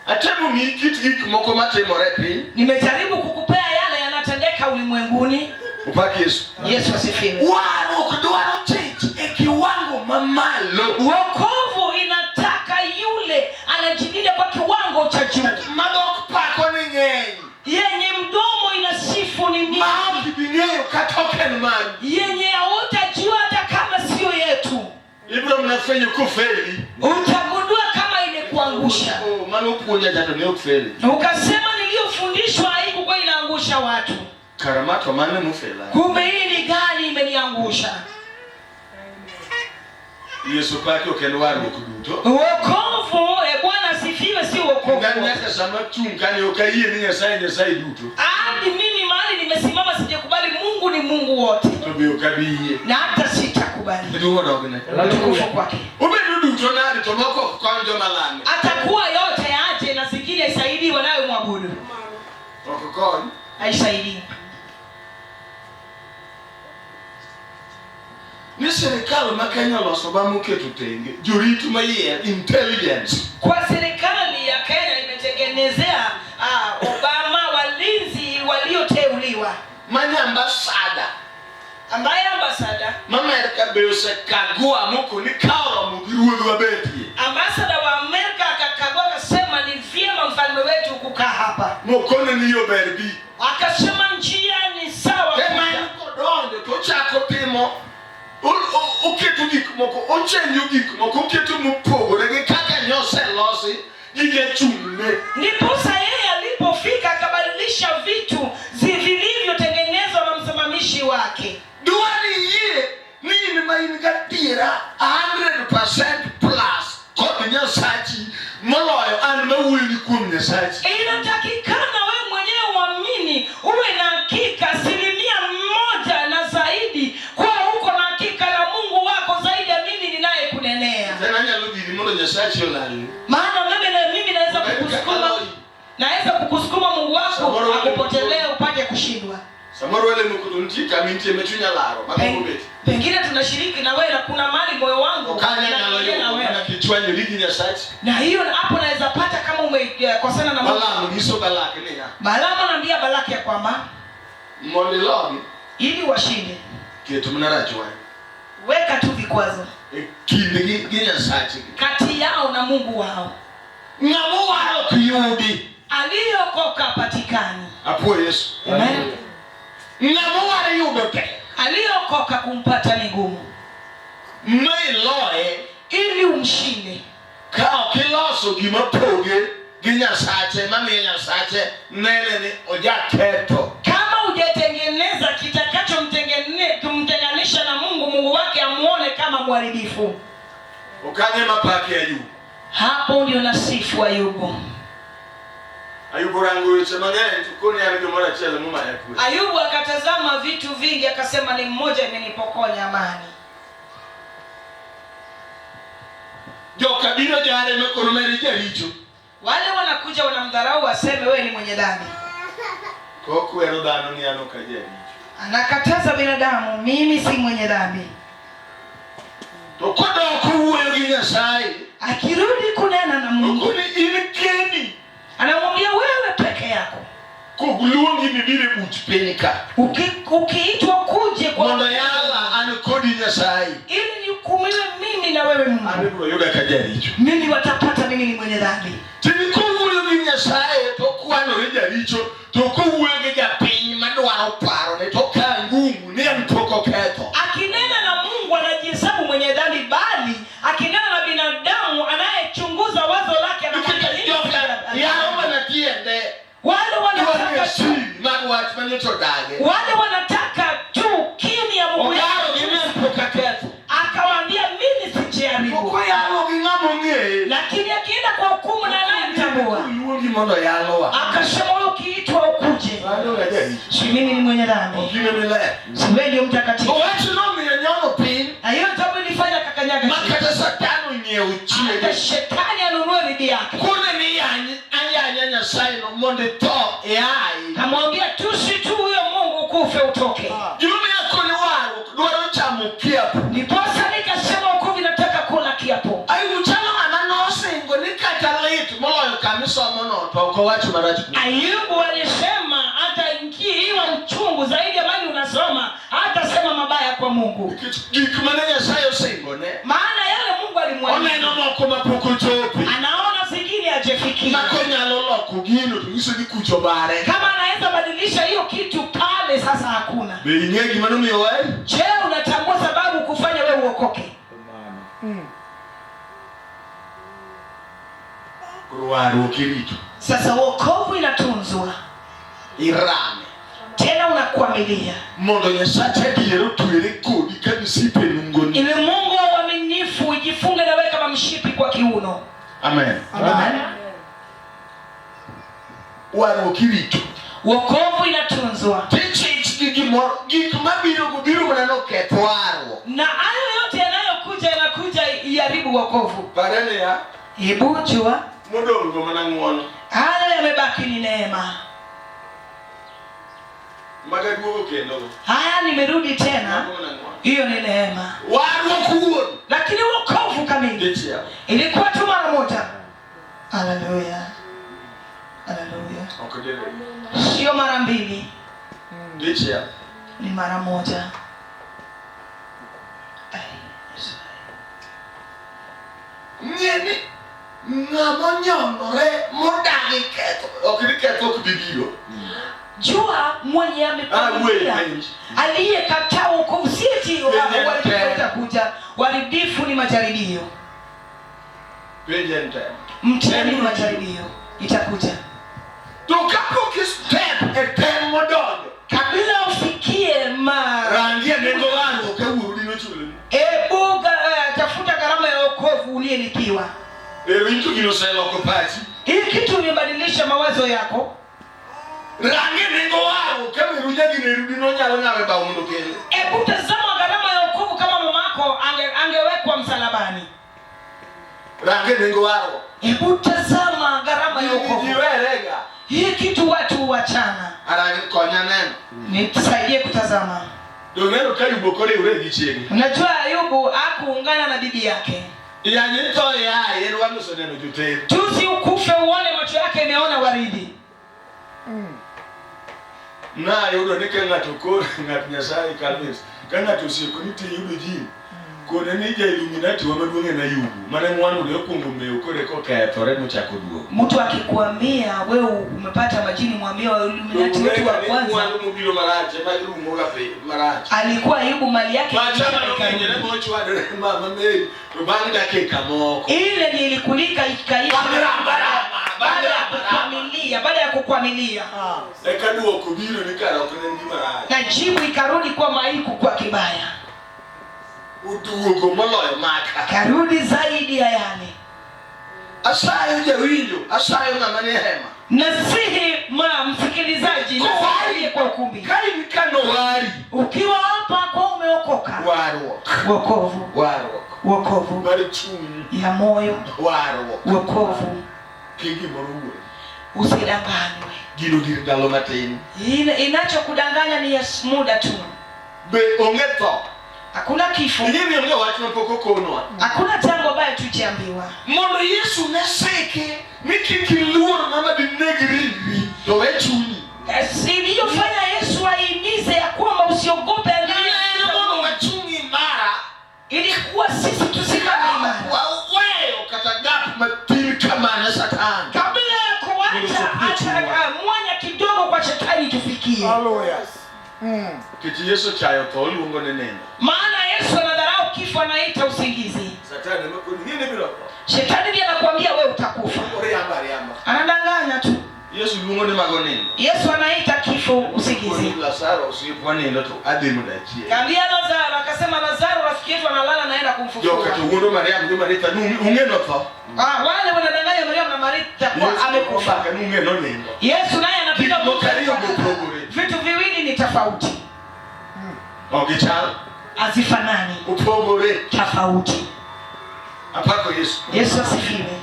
Atemo miyi kit gik moko matimore e piny. Nimejaribu kukupea yale yanatendeka ulimwenguni. Opak Yesu. Yesu asifiwe. Warruok dwaro chich e kiwango mamalo. Wokovu inataka yule anajilinda kwa kiwango cha juu, Ma dhok pako ni ng'eny. yenye mdomo inasifu ni Ma mingi, ok ibi ng'eyo kata ok en mari. yenye hautajua hata kama sio yetu. Ibiro mana fwenyo kofeli. Utagundua kama imekuangusha, Oh, mano puonja cha to ne ok feli. ukasema niliyofundishwa haikukuwa inaangusha watu, Kara ma to mane mofela. kumbe hii ni gani imeniangusha. Yesu paki ok en warruok duto. Wokovu, e Bwana asifiwe, si wokovu. Ng'at nyaka sama chung' kanyo ok ayie ni Nyasaye Nyasaye duto. Hata nimesimama sijakubali Mungu ni Mungu wote. To be ok abi yie. Na hata sitakubali. Duong' odogne. Utukufu kwake. Obedo duto nade to moko ok kony joma lame. Atakuwa yote aje na zingine isaidii wanayomwabudu. Ok kony. Haisaidii. Ni sirikal ma Kenya oloso ba moketo tenge jorit mayier intelligence. Kwa serikali ya Kenya imetengenezea Obama walinzi walioteuliwa. Mane ambasada ambaye ambasada ma Amerka be osekagua mokoni ka oromo gi ruodhwa betie. Ambasada wa Amerika akakagua akasema ni vyema mfalme wetu kukaa hapa. Mokone ni yo ber bi. Akasema njia ni sawa. Ema en kodonjo to ochako timo oketo gik moko, ochenjo gik moko, oketo mopogore gi kaka nyoselosi gi jachung'ne. Ndiposa yeye alipofika akabadilisha vitu vilivyotengenezwa na msimamishi wake. Dwani yie ni in ma in gadiera 100% plus kod Nyasachi moloyo an mawuoyoni kuom Nyasachi. Inatakikana wewe mwenyewe uamini, uwe na hakika 100% na zaidi kuwa uko na hakika na Mungu wako zaidi ya mimi ninayekunenea. Tena anyalo dhiri mondo Nyasachi olalni. Maana mimi na mimi naweza Obed kaka kukusukuma, loyi. naweza kukusukuma Mungu wako Samoro wale akupotelee upate kushindwa. Samoro wale moko to nitie kama intie ma chunya laro, ma gombo bet. Pengine tunashiriki na wewe na kuna mali moyo wangu Okanya nyalo na yudo wewe. mana kichwanyori gi Nyasachi. Na hiyo hapo naweza pata kama umekosana na Mungu. Balaam nyiso Balak niya, Balaamu anaambia Balaki ya kwamba mondo ilogi, ili washinde ket mana rachwany weka tu vikwazo e kindgi gi Nyasachgi. kati yao na Mungu wao. Ng'ama owar ok yudi. Aliyokoka hapatikani. Apuo Yesu. Amen. Ng'ama owar yudo tek. Aliyokoka kumpata ni ngumu. Ma iloye ili umshinde. Ka ok iloso gima poge gi Nyasache mamiyo Nyasache nene ni ojaketho. Kama hujatengeneza kitakachomtenganisha na Mungu, Mungu wake amuone kama mharibifu. Okanye mapake Ayub. Hapo ndio nasifu Ayubu. Ayubu rango weche mang'eny to koni an gimoro achiel momaya kwe. Ayubu akatazama vitu vingi akasema ni mmoja imenipokonya amani. Joka biro jare mekono meri jaricho. Wale wanakuja wanamdharau waseme wewe ni mwenye dhambi. To okwero dhano ni an ok ajaricho. Anakataza binadamu mimi si mwenye dhambi. To kodok wuoyo gi Nyasaye, akirudi kunena na Mungu, okoni in kendi. Anamwambia wewe peke yako. Kogluongi mibiro e buch piny ka. Ukiitwa kuje kwa Mondo yala an kodi Nyasaye. Ili nihukumiwe mimi na wewe Mungu. An ibiro yuda ka jaricho. Mimi watapata mimi ni mwenye dhambi. Tini kowuoyo gi Nyasaye to kwanore jaricho, to kowuoyo gi japiny madwaro paro ne to ka ngumu ni en pok oketho. Akinena na Mungu anajihesabu mwenye dhambi, bali akinena na binadamu anayechunguza wazo lake anamwambia Nikech nini? joka yaro mana tiende. Wale wanataka Dwaro tu. siri mag wach manyocha odage. Wale wanataka tu kimya Mungu Ogaro gi yao. ni en pok aketho. Akawaambia mimi sijaribu. Ok oyalo gi ng'ama ong'eye. Lakini akienda kwa hukumu na anayemtambua. Oluongi mondo yalowa. Akasema wewe ukiitwa ukuje. Mano ga jaricho. Si mimi ni mwenye dhambi. Ok in ema iler. Si wewe ndio mtakatifu. Owach nomiyo nyono piny. Na hiyo jambo ilifanya kakanyaga Ma chini. kata Satan onyiewo chiege. Hata shetani anunue bibi yake. Kone ni ayanya Nyasaye no mondo itho iai. Kamwambia tusi tu huyo Mungu kufe utoke. Gimomiyo akoni warruok dwaro chamo kiapo. Ndiposa nikasema wokovu nataka kula kiapo. Ayubu chalo ng'ama nosingo ni kata lit moloyo kama isomono to ok owach marach kuome. Ayubu alisema hata ikiwa uchungu zaidi ya mali unasoma hata sema mabaya kwa Mungu. Nikech gik mane Nyasaye osingone, Maana yale Mungu alimwahidi. oneno moko mapok ochope. Anaona zingine hajafikia. Ma konyalo loko gino to nyiso ni kucho bare. Kama anaweza badilisha hiyo kitu pale sasa hakuna. Be ing'e gima nomiyo wari? Je, unatambua sababu kufanya wewe uokoke? Koro warruok irito. Sasa wokovu inatunzwa. Irame. Tena unakuamilia. Mondo Nyasache adier otwere kodi ka misipe e nungoni. Ili Mungu wa uaminifu ujifunge na wewe kama mshipi kwa kiuno. Amen. Amen. Warruok irito. Wokovu inatunzwa. Tichike gimoro gik mabiro go biro mana noketh warruok. Na hayo yote yanayokuja yanakuja iharibu wokovu. Pare niya, Hebu jua modong' go mana ng'uono. hayo yamebaki ni neema. Maga duogo kendo go. Haya, nimerudi tena, Mago mana ng'uono. hiyo ni neema. Warruok wuon. Lakini wokovu kamili Dichiel. ilikuwa tu mara moja. Haleluya, haleluya! Ok diriyo. Sio mara mbili, Dichiel. ni mara moja. Ai, Yesu. Ng'e ni ng'ama onyonore modagi ketho ok ni ketho ok bi biro. Jua mwenye Ah, wuoye amekwamilia penj. aliyekataa wokovu, si eti Penj en uharibifu tem. utakuja. Uharibifu ni majaribio, Penj en tem. mtihani ni majaribio, itakuja. To kapok i step e tem modonjo, Kabla ufikie ma rangie nengo warruok ka wuoru dino chuloni. ebu tafuta gharama ya wokovu uliyelipiwa. Ero in to gino oseloko pachi. Hii kitu imebadilisha mawazo yako. Rangie nengo warruok ka meru jagino eru dino nyalo ng'awe bao mondo okele. Hebu tazama gharama ya wokovu kama mamako angewekwa msalabani. Rangie nengo warruok. Hebu tazama gharama ya Ji wokovu. werega. Hii kitu watu huachana. Arangi konya neno. Nitusaidie kutazama. Doneno ka Ayub ok oriwre gi chiege. Unajua Ayubu hakuungana na bibi yake. Yany tho yaye en wang'e oseneno joter. Juzi ukufe uone macho yake imeona waridi. Nayudo ni ka ng'ato koro ng'at Nyasaye Calvins, ka ng'ato osieko ni tiyudo ji, kone ni ja Illuminati wa maduong' en Ayubu, mane mwandu ne okwongo mewo koro eka okethore mochako duogo. Mtu akikuambia wewe umepata majini, mwambie wa Illuminati wetu wa Donge ni kwanza mwandu mobiro marach ema rumo ga piny marach. alikuwa Ayubu, mali yake Macha ilisha manong'enyore ikarudi. mochwadore mama Mary to bang' dakika moko. Ile ni ilikulika ikaisha Bang' rama rama, bang' baada ya rama rama. kukwamilia, baada ya kukwamilia Eka duoko biro ni kara ok ne en gima rach. na jibu ikarudi kwa maiku kwa kibaya, Oduogo moloyo maka. karudi zaidi ya yale. Asayo jawinjo, asayo ng'ama nie hema. Nasihi ma msikilizaji, nasihi aliye kwa ukumbi, Ka in kanowari, ukiwa hapa kwa umeokoka, warruok, wokovu, warruok wokovu mar chuny, ya moyo, warruok wokovu, kik gimoro wuoyi. usidanganywe. Gino gir ndalo matin. Inachokudanganya ni ya muda tu, Be onge tho. hakuna kifo, Ing'e ni onge wach mapok okonwa. hakuna jambo ambayo tujiambiwa. Mondo Yesu ne siki ni kik iluor ng'ama dineg ringri to we chunyi. Iliyofanya Yesu ahimize ya kwamba usiogope Ne en mondo wachung' imara ilikuwa sisi tusimame imara waweyo kata gap matin kamano Satan. kabla ya kuacha hata mwanya kidogo kwa shetani tufikie. Hallelujah. Nikech Yesu ochayo tho oluongo ni nindo. Maana Yesu anadharau kifo, anaita usingizi. Satan ema koni ng'e ni ibiro tho. Shetani ndiye anakuambia wewe utakufa, Oriambo ariamba. anadanganya tu. Yesu luongo ni mago nindo. Yesu anaita kifo Koni usingizi. Lazaro osiepwa nindo to adhi mondo achiewe. Kaambia Lazaro, akasema Lazaro rafiki yetu analala, naenda Joka kumfufua. to wuondo Mariam gi Maritha ni ung'e notho. Ah, wale wanadanganya Mariam na Maritha kwa Yesu amekufa. omaka ni ung'e nonindo. Yesu naye anapiga Gik moko ariyo go opogore. Vitu viwili ni tofauti, Ok gichal. hazifanani, Opogore. tofauti. Apako Yesu. Yesu asifiwe.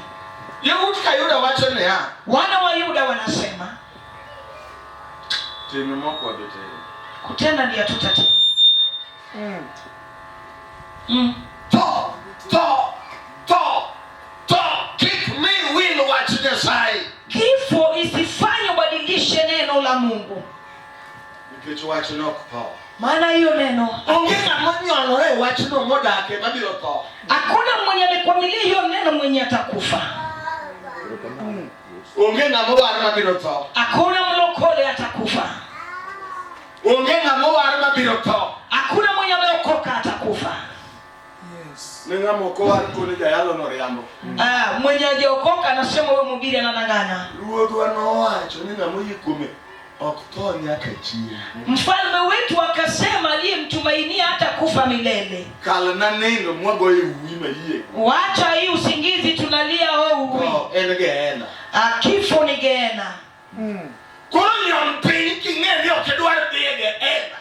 Yawuot Kayuda wacho niya, Wana wa Yuda wanasema timo mok wadhi timo. kutenda ndiyo hatutatenda. Tho, tho, tho, tho, kik mi wil wach Nyasaye. Kifo isifanye ubadilishe neno la Mungu, Nikech wachno ok tho. maana hiyo neno Onge ng'ama onyonore e wachno modake mabiro tho. hakuna mwenye amekwamilia hiyo neno mwenye atakufa. Onge ng'ama owar mabiro tho. Hakuna mlokole atakufa, Onge ng'ama owar mabiro tho. hakuna mwenye ameokoka atakufa. Ne ng'ama ok owar kone jayalo no riambo. Ah, mwenye hajaokoka anasema huyo mhubiri anadanganya. Ruodhwa nowacho ni ng'ama oyie kuome ok tho nyaka chieng'. Mfalme wetu akasema aliyemtumainia hata kufa milele. Kalna nindo mwagoyo e uwi mayie. Wacha hii usingizi tunalia ouwi. Tho en Gehenna. Ah, kifo ni Gehenna. Koro nyon piny king'e ni ok idwar dhi e Gehenna.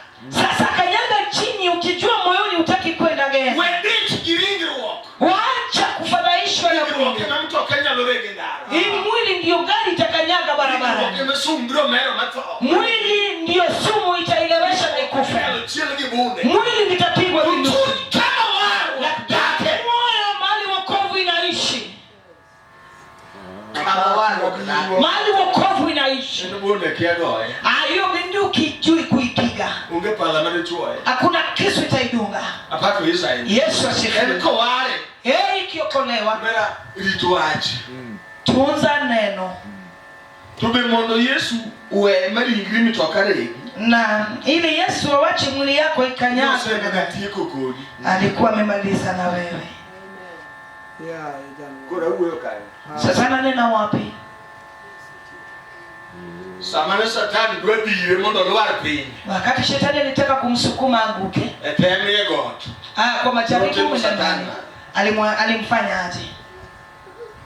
ema mtoka nyalo rege ndara. Hii mwili ndiyo gari itakanyaga Ringruok barabarani. ema sum biro mero matho. Mwili ndiyo sumu itailewesha na ikufe. Inyalo chiel gi bunde. Mwili litapigwa To vinduki. chuny kama warruok dake. Moyo mahali wokovu inaishi, Kama warruok dake. mahali wokovu inaishi. En bunde kia goye. Ah, hiyo bunduki jui kuipiga, Onge pala mane chuoye. hakuna kisu itaidunga. Apako Israel. Yesu En asifiwe. koware. Heri ikiokolewa, Mera rit wach. tunza neno, To be mondo Yesu we ma ringri mitoka regi. na ili Yesu awache mwili yako ikanyaga. Nosebega tieko kodi. Alikuwa amemaliza na wewe. Koro awuoyo kae. Sasa nanena wapi? Sama ne Satan dwa dhire mondo olwar piny Wakati shetani alitaka kumsukuma anguke, e tem e got. kwa majaribu Notimo mle Satan ndani, alimfanya aje?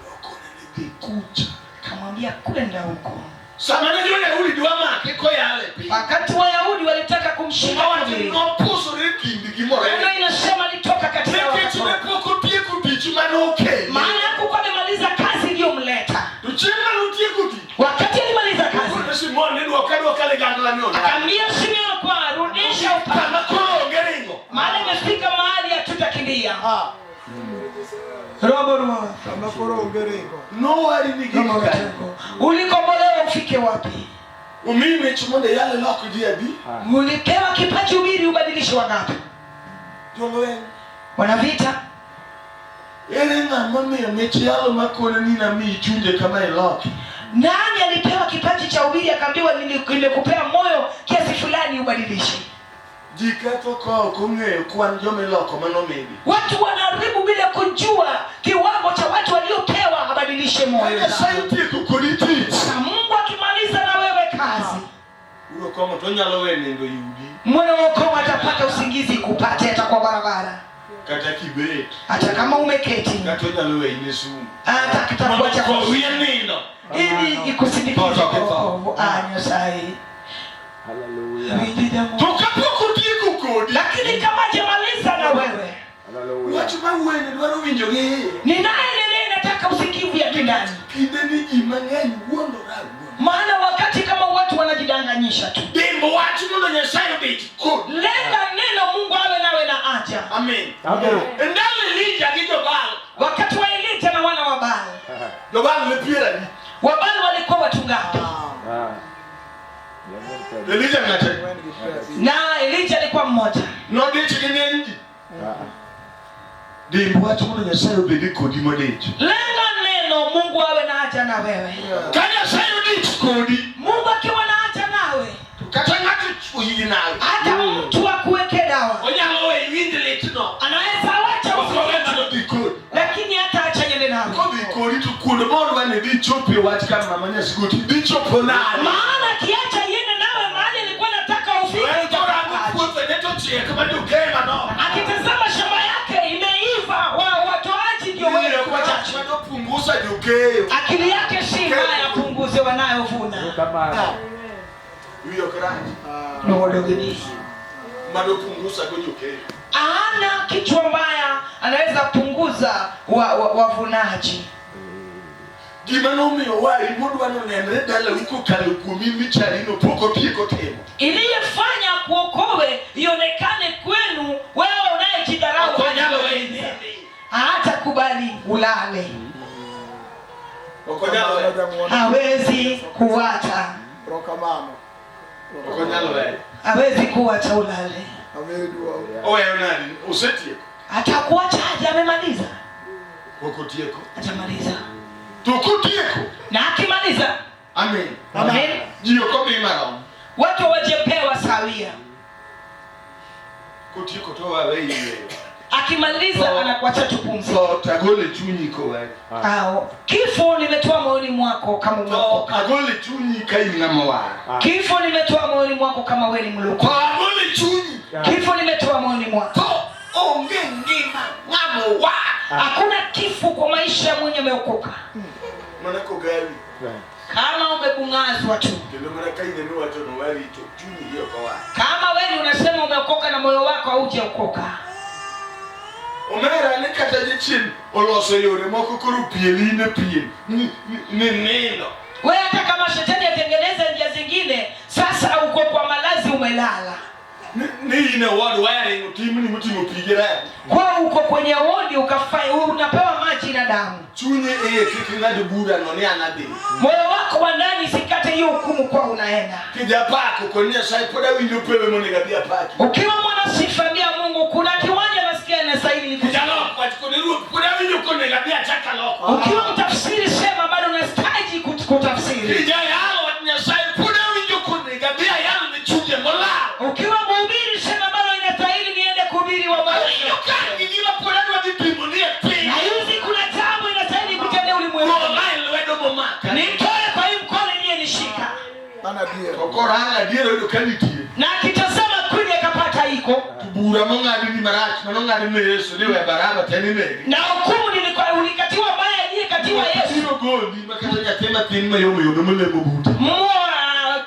Nokone ni dhi kucha. Kamwambia kwenda huko. Sama ne jo-Yahudi dwa make koyale piny. Wakati Wayahudi walitaka kumshika Owacho ni mwili, nopusore e kindgi morere. neno inasema alitoka katika Nikech ne watu, pok otieko tich manokele. maana hakukuwa amemaliza kazi iliyomleta. To chieng' manotieko tich, Wakati alimaliza kazi, okone Simon ni dwoka dwoka ligangla ni onagi. akaambia Simeon kwa rudisha upanga, Kama koro onge ringo. maana imefika mahali hatutakimbia. Robo robo Nowari ni gik kae. ulikombolewa ufike wapi? Omiyi mich mondo iyal ilok ji adi? Ulipewa kipaji ubiri ubadilishe wangapi? Jolweny. Wanavita Ere ng'ama omiyo mich yalo makone ni namiyi chunje kama iloki? Nani alipewa kipaji cha ubiri akaambiwa nimekupea moyo kiasi fulani ubadilishe? Ji ketho ka ok ong'eyo kwan joma iloko manomigi. Watu wanaharibu bila kujua kiwango cha watu waliopewa abadilishe Ka moyo. Nyasaye otieko kodi tich, Na Mungu akimaliza na wewe kazi, uro kong'o to onyalo we nindo yudi mwana wokovu atapata usingizi kupate hata kwa barabara, kata kibet hata kama umeketi, kata onyalo weyi ne sumu. hata Mondo kitakuacha kowi e nindo. ili ikusindikize Toto kwa kitho. wokovu. Ah, Nyasaye. Hallelujah. Winji jamu. To kapok otieko kodi, Lakini kama hajamaliza na wewe, wach ma wuoyeni dwaro winjo gi iye. ni naye nene nataka usikivu ya kindani. Kinde ni ji mang'eny wuondore awuonda. Maana wakati kama watu wanajidanganyisha tu. Dimb wach mondo Nyasaye obed kodi. Lenga neno Mungu awe nawe na aja. Amin. Amen. E ndalo Elija gi Jobal, Wakati wa Elija na wana wa Baal, Jobal ne piero adi? wa Baal walikuwa watu ngapi? Ah. Elija ng'ate Na Elija alikuwa mmoja. nodich gi ng'eny ji. Ah. Dimb wach mondo Nyasaye obed kodi modich. Lenga neno Mungu awe na haja na wewe. Ka Nyasaye odich kodi, Mungu akiwa na haja nawe, to kata ng'ato oyie nawe, hata mtu akuweke dawa onyalo weyi iwinj litno. anaweza wacha Ok owe usikivu, mano dhi kodi. lakini hata acha yende nawe, Kodhi kodi to kuonde modwa ni dhi chopie wach ka mama Nyasiguti dhi chopo nade? maana akiacha yende nawe mahali alikuwa nataka ufike, En korango itakuwa. puothene to chiek ma jokeyo manok. Akitazama shamba yake imeiva, watoaji ndio wengi wachache. Manopunguza jokeyo. Akili yake si mbaya, punguze wanayovuna. Kama Wiyi ok rach. Nodogini. Manopunguza go jokeyo. Hana kichwa mbaya, anaweza punguza wavunaji. Gima nomiyo wari modwa nonenre dalau kokalo kuomi michalino pok otieko timo. Iliyefanya kuokowe ionekane kwenu, wewe unayejidharau, Ok onyal weyi nindi. hatakubali ulale, Ok onyal weyi. hawezi kuwacha, Ok onyal weyi. hawezi kuwacha ulale. Oweyo nadi? Osetieko. Atakuacha aje? Amemaliza, Pok otieko. atamaliza. To kotieko. Na akimaliza, Amen. amen, Ji ok omi marom. watu hawajapewa sawia. Kotieko to waweyi yweyo. Akimaliza anakuacha tupumzike. Tho to agolo e chunyi koweyo. Au, kifo nimetoa moyoni mwako kama Tho umeokoka. agolo e chunyi ka in ng'ama owar. Kifo nimetoa moyoni mwako kama wewe ni mloko. Tho agolo e chunyi. Kifo nimetoa moyoni mwako. Tho onge ngima ng'ama owar. Hakuna kifo kwa maisha ya mwenye ameokoka. Mana kogawi. Kama umebung'azwa tu, Kendo mana ka in emiwacho nowari to chunyi gi ok owar. kama wewe unasema umeokoka na moyo wako haujaokoka, Omera ni kata jachien oloso yore moko koro pieli ne pien ni nindo. Wewe hata kama shetani atengeneze njia zingine, sasa uko kwa malazi umelala. Ni in e ward wiring otimni moting'o pi gi remo. Kwa uko kwenye wodi ukafai unapewa maji na damu. Chunye iye kik ing'ad bura no ni an adhi. Moyo wako wa ndani sikate hiyo hukumu kwa unaenda. Kijapako kod Nyasaye pod awinjo pewe monego adhi apaki. Ukiwa mwana sifa ambia Mungu kuna kiwanja nasikia inastahili nikuchukue. Kijalok wach kod ruoth pod awinjo konego adhi achak aloko. Ukiwa mtafsiri sema bado unastahili kutafsiri. Kijayalo wach Nyasaye pod awinjo konego adhi ayal ne chunje molal. Ukiwa mhubiri sema bado inastahili niende kuhubiri wa Awinjo ka an gi gima pod adwa dhi pimo ni e piny. Na hizi kuna jambo inastahili kutendea ulimwengu. Gola e lwedo momaka. Nitoe kwa hii mkono iliyenishika. To korang adier oyudo ka nitie. Na akitazama kweli akapata iko. To bura mong'adni marach manong'ad ne Yesu ni we Baraba to en inege. Na hukumu nilikuwa ulikatiwa baya aliyekatiwa Yesu. Biro goli ma kata nyathi matin mayom yom molemo bute.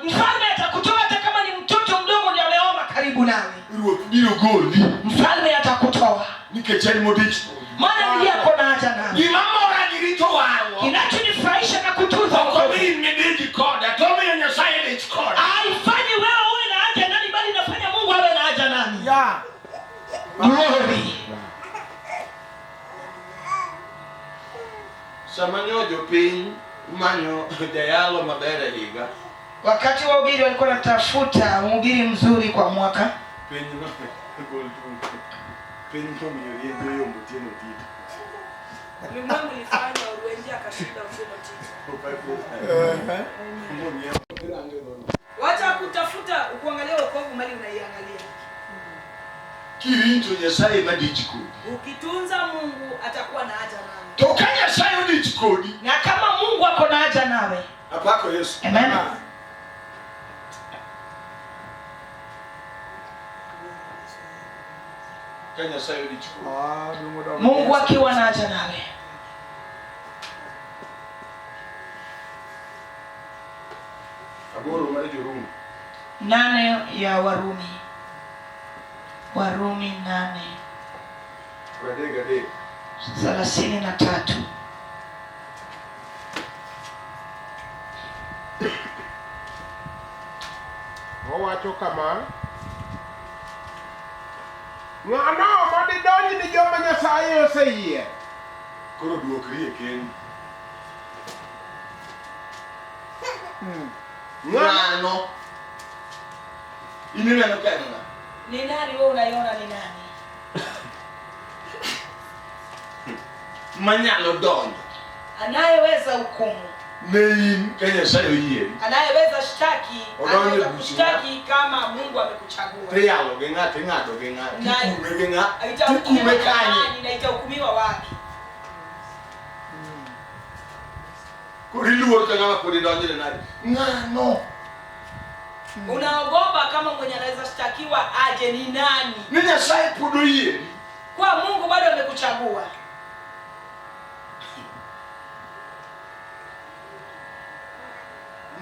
Mfalme atakutoa hata kama ni mtoto mdogo ndiye ameomba karibu nawe. Ruoth biro goli Mfalme atakutoa. nikech en modich kodi. Maana ndiye ako na haja nawe. Gima mora gi rito warruok Kinachonifurahisha na kutunza ok wokovu. omi in midich koda to omiyo Nyasaye dich koda. Haifanyi wewe uwe na haja nami bali inafanya Mungu awe na haja nami. Glory. Sama nyo jopiny manyo jayalo maber e higa, Wakati wahubiri walikuwa wanatafuta mhubiri mzuri kwa mwaka, piny no gol tung. Piny nomiyo riembe yombo Otieno Tito. Ulimwengu ulifanya Oruenje akashinda Otieno Tito. Wacha kutafuta kuangalia wokovu mali unaiangalia. Kirito Nyasaye madich kodi. Ukitunza Mungu atakuwa na haja nawe. To ka Nyasaye odich kodi, na kama Mungu ako na haja nawe. apako Yesu. Amen. Ka Nyasaye odich kodi. Mungu akiwa na haja nawe. Aboro mar Jorumi. 8 ya Warumi. Warumi 8 33. 33. Owacho kama, Ng'ano ma didonj ni joma Nyasaye oseyiero? Koro duokri e kend. Ng'ano? In ineno ka en ng'a? Ni nani wewe unaiona ni nani? Manyalo donjo Anayeweza hukumu, ne in ka Nyasaye oyieri. anayeweza shtaki, Odonjo anaweza e buch kushtaki kama Mungu amekuchagua. Tiyalo gi ng'a, ting'ado gi ng'a, Na- tikume gi ng'a, Itahukumiwa tikume na kanye. nani na itahukumiwa wapi? Koro iluor ka ng'ama pod idonjne nade? Ng'ano? Unaogopa kama mwenye anaweza shtakiwa aje ni nani? Ni Nyasaye pod oyieri. Kwa Mungu bado amekuchagua.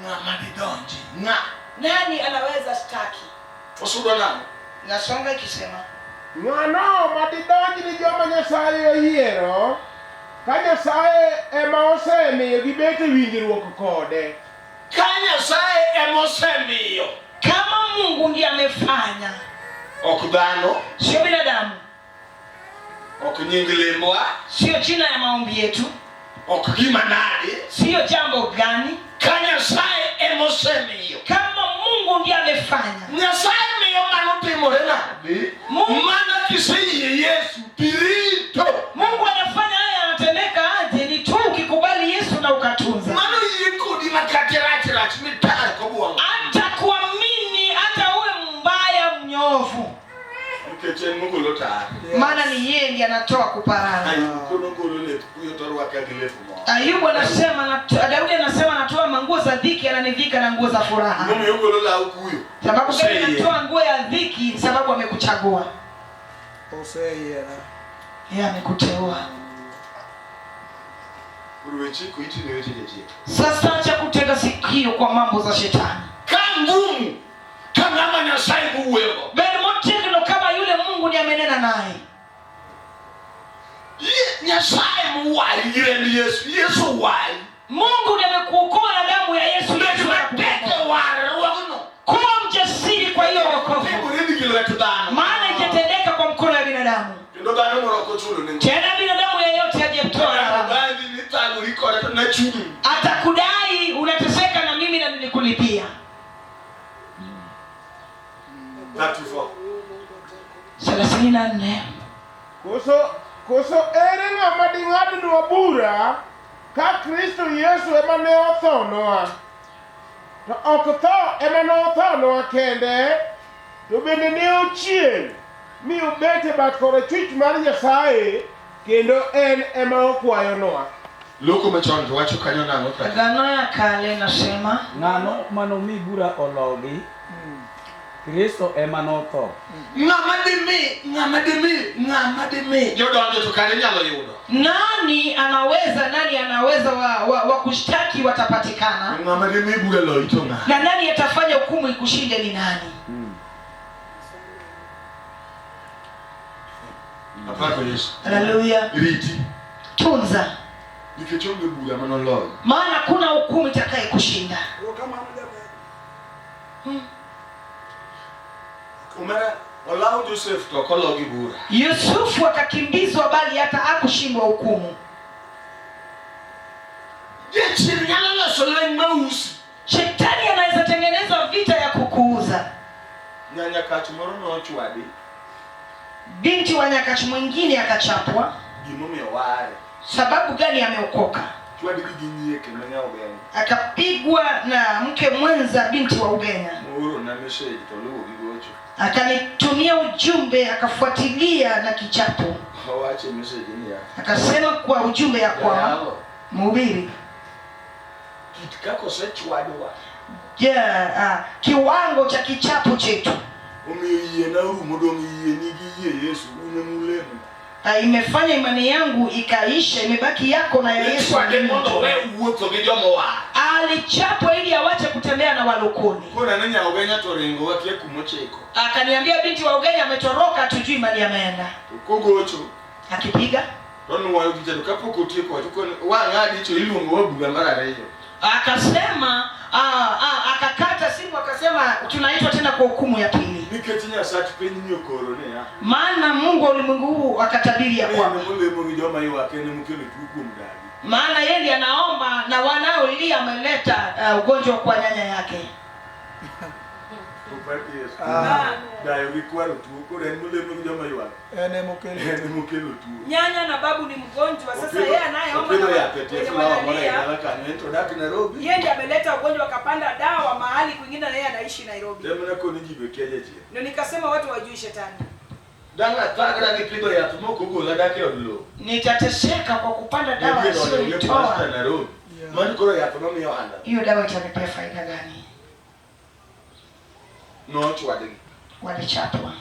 Ng'ama didonji? Ng'a? Nani anaweza shtaki? Osudo nang'o? Nasonga ikisema Ng'ano ma didonj ni joma Nyasaye oyiero, ka Nyasaye ema osemiyo gibet e winjruok kode? Ka Nyasaye ema osemiyo, kama Mungu ndiye amefanya, ok dhano, sio binadamu, ok nying lembwa, sio jina ya maombi yetu, ok gima nadi. sio jambo gani. Ka Nyasaye ema osemiyo. Kama Mungu ndiye amefanya, Nyasaye miyo mano timore nade? Mungu- Mana kiseyie Yesu tirito. Mungu anafanya haya yanatendeka aje? Ni tu ukikubali Yesu na ukatunza, Mano yie kodi makate rach rach mitar kobwang'o. hata kuamini, hata uwe mbaya mnyofu, Nikech en mogolo tar. maana ni yeye ndiye anatoa kuparara. Ayub kono golo lep kuyo to orwake gi lep mor. Ayubu anasema, Daudi anasema anatoa manguo za dhiki, ananivika na nguo za furaha. Momiyo ogolo law kuyo. Sababu gani Oseyie. anatoa nguo ya dhiki? Sababu amekuchagua yeye, amekuteua. Koro weche iti ne weche jachien. Sasa acha kutega sikio kwa mambo za shetani. Ka ngumu ka ng'ama Nyasaye mowuoyogo. Bed motegno kama yule Mungu ndiye amenena naye. Nyasaye mowari gi remb Yesu. Yesu owari. Mungu ndiye amekuokoa na damu ya Yesu. Bed Yesu matek anakukomboa. e warruogno. Kuwa mjasiri kwa hiyo wokovu, Timore gi lwet dhano. maana itatendeka kwa mkono ya binadamu. Kendo dhano moro ok ochulo nengo. Tena binadamu yeyote ajemtoa gharama Bandi nithagori kode to nachung'. atakudai unateseka na mimi na nilikulipia. 34. 34. Koso, koso ere ng'ama ding'adnwa bura ka Kristo Yesu ema ne othonwa? To ok tho ema ne othonwa kende, to bende ne ochier mi obet e bat korachwich mar Nyasaye kendo en ema okwayonwa. Loko machon to wacho kanyo nang'o ka? Agano ya Kale nasema Ng'ano manomi bura ologi? Kristo ema notho. Ng'ama dimi, ng'ama dimi, ng'ama dimi. Jodonjo to kare nyalo yudo. nani anaweza, nani anaweza wa kushtaki watapatikana, Ng'ama dimi bura loyi to ng'a? na nani atafanya hukumu ikushinde ni nani? Apako Yesu. Haleluya! Riti. Tunza, Nikech onge bura manoloyi. maana kuna hukumu itakaye kushinda. Omera olaw Joseph to ok olo gi bura. Yusufu akakimbizwa, bali hata hakushindwa hukumu. Jachien nyalo loso lweny mausi. Shetani anaweza tengeneza vita ya kukuuza. Nyanyakach moro nochwadi Binti wa nyakach mwingine akachapwa. gimomiyo ware. Sababu gani ameokoka? Chwadgi gi nyieke ma nyaugenya. Akapigwa na mke mwenza, binti wa Ugenya. Mooro na message to luwo gi gocho. Akanitumia ujumbe, akafuatilia na kichapo, Owacho e message niya. akasema kwa ujumbe ya kwamba Jayalo, mhubiri, kit kaka osechwadwa yeah, kiwango cha kichapo chetu omiyo yiena orumo dong' yie nigi yie Yesu un emulemo. imefanya imani yangu ikaisha, imebaki yako na ya Yesu. Ichwade mondo owe wuotho gi jomowar. Alichapwa ili awache kutembea na walokoni. Koro ne nyaugenya to oringo wakia kumochiko. Akaniambia binti wa Ugenya ametoroka, hatujui mali ameenda. To kogocho Akipiga to nuoyo gicha to kapok otieko wacho koni wang'adi to iluongo wa bura mar ariyo. akasema akakata simu akasema tunaitwa tena kwa hukumu ya pili, Nikech Nyasach pinyni okoro niya. maana Mungu wa ulimwengu huu akatabiri ya En kwamba, emolemo gi joma ywak en emokelo tuo kuom dagi. maana yeye ndiye anaomba na wanaolia ameleta ugonjwa kwa nyanya yake. Opak Yesu. Dayo gi kwaro tuo koro en molemo gi joma ywak. En emokelo. En emokelo tuo. Nyanya na babu ni mgonjwa sasa, yeye anayeomba Opidho na yath e tie wenye flower moro e wanalia, dala kanyo en to dak Nairobi. yeye ndiye ameleta ugonjwa, akapanda dawa mahali kwingine, na yeye anaishi Nairobi. Temna koni ji be kia jachien. Ndio nikasema watu wajui shetani. Dang' athagra gi pidho yath mok ogola dak e od lowo. Nitateseka kwa kupanda dawa Nadier ode onge pastor asiyoitoa. Nairobi. Mano koro yath nomiyo ohala. Hiyo dawa itanipea faida gani? Nochwadgi. Walichapwa.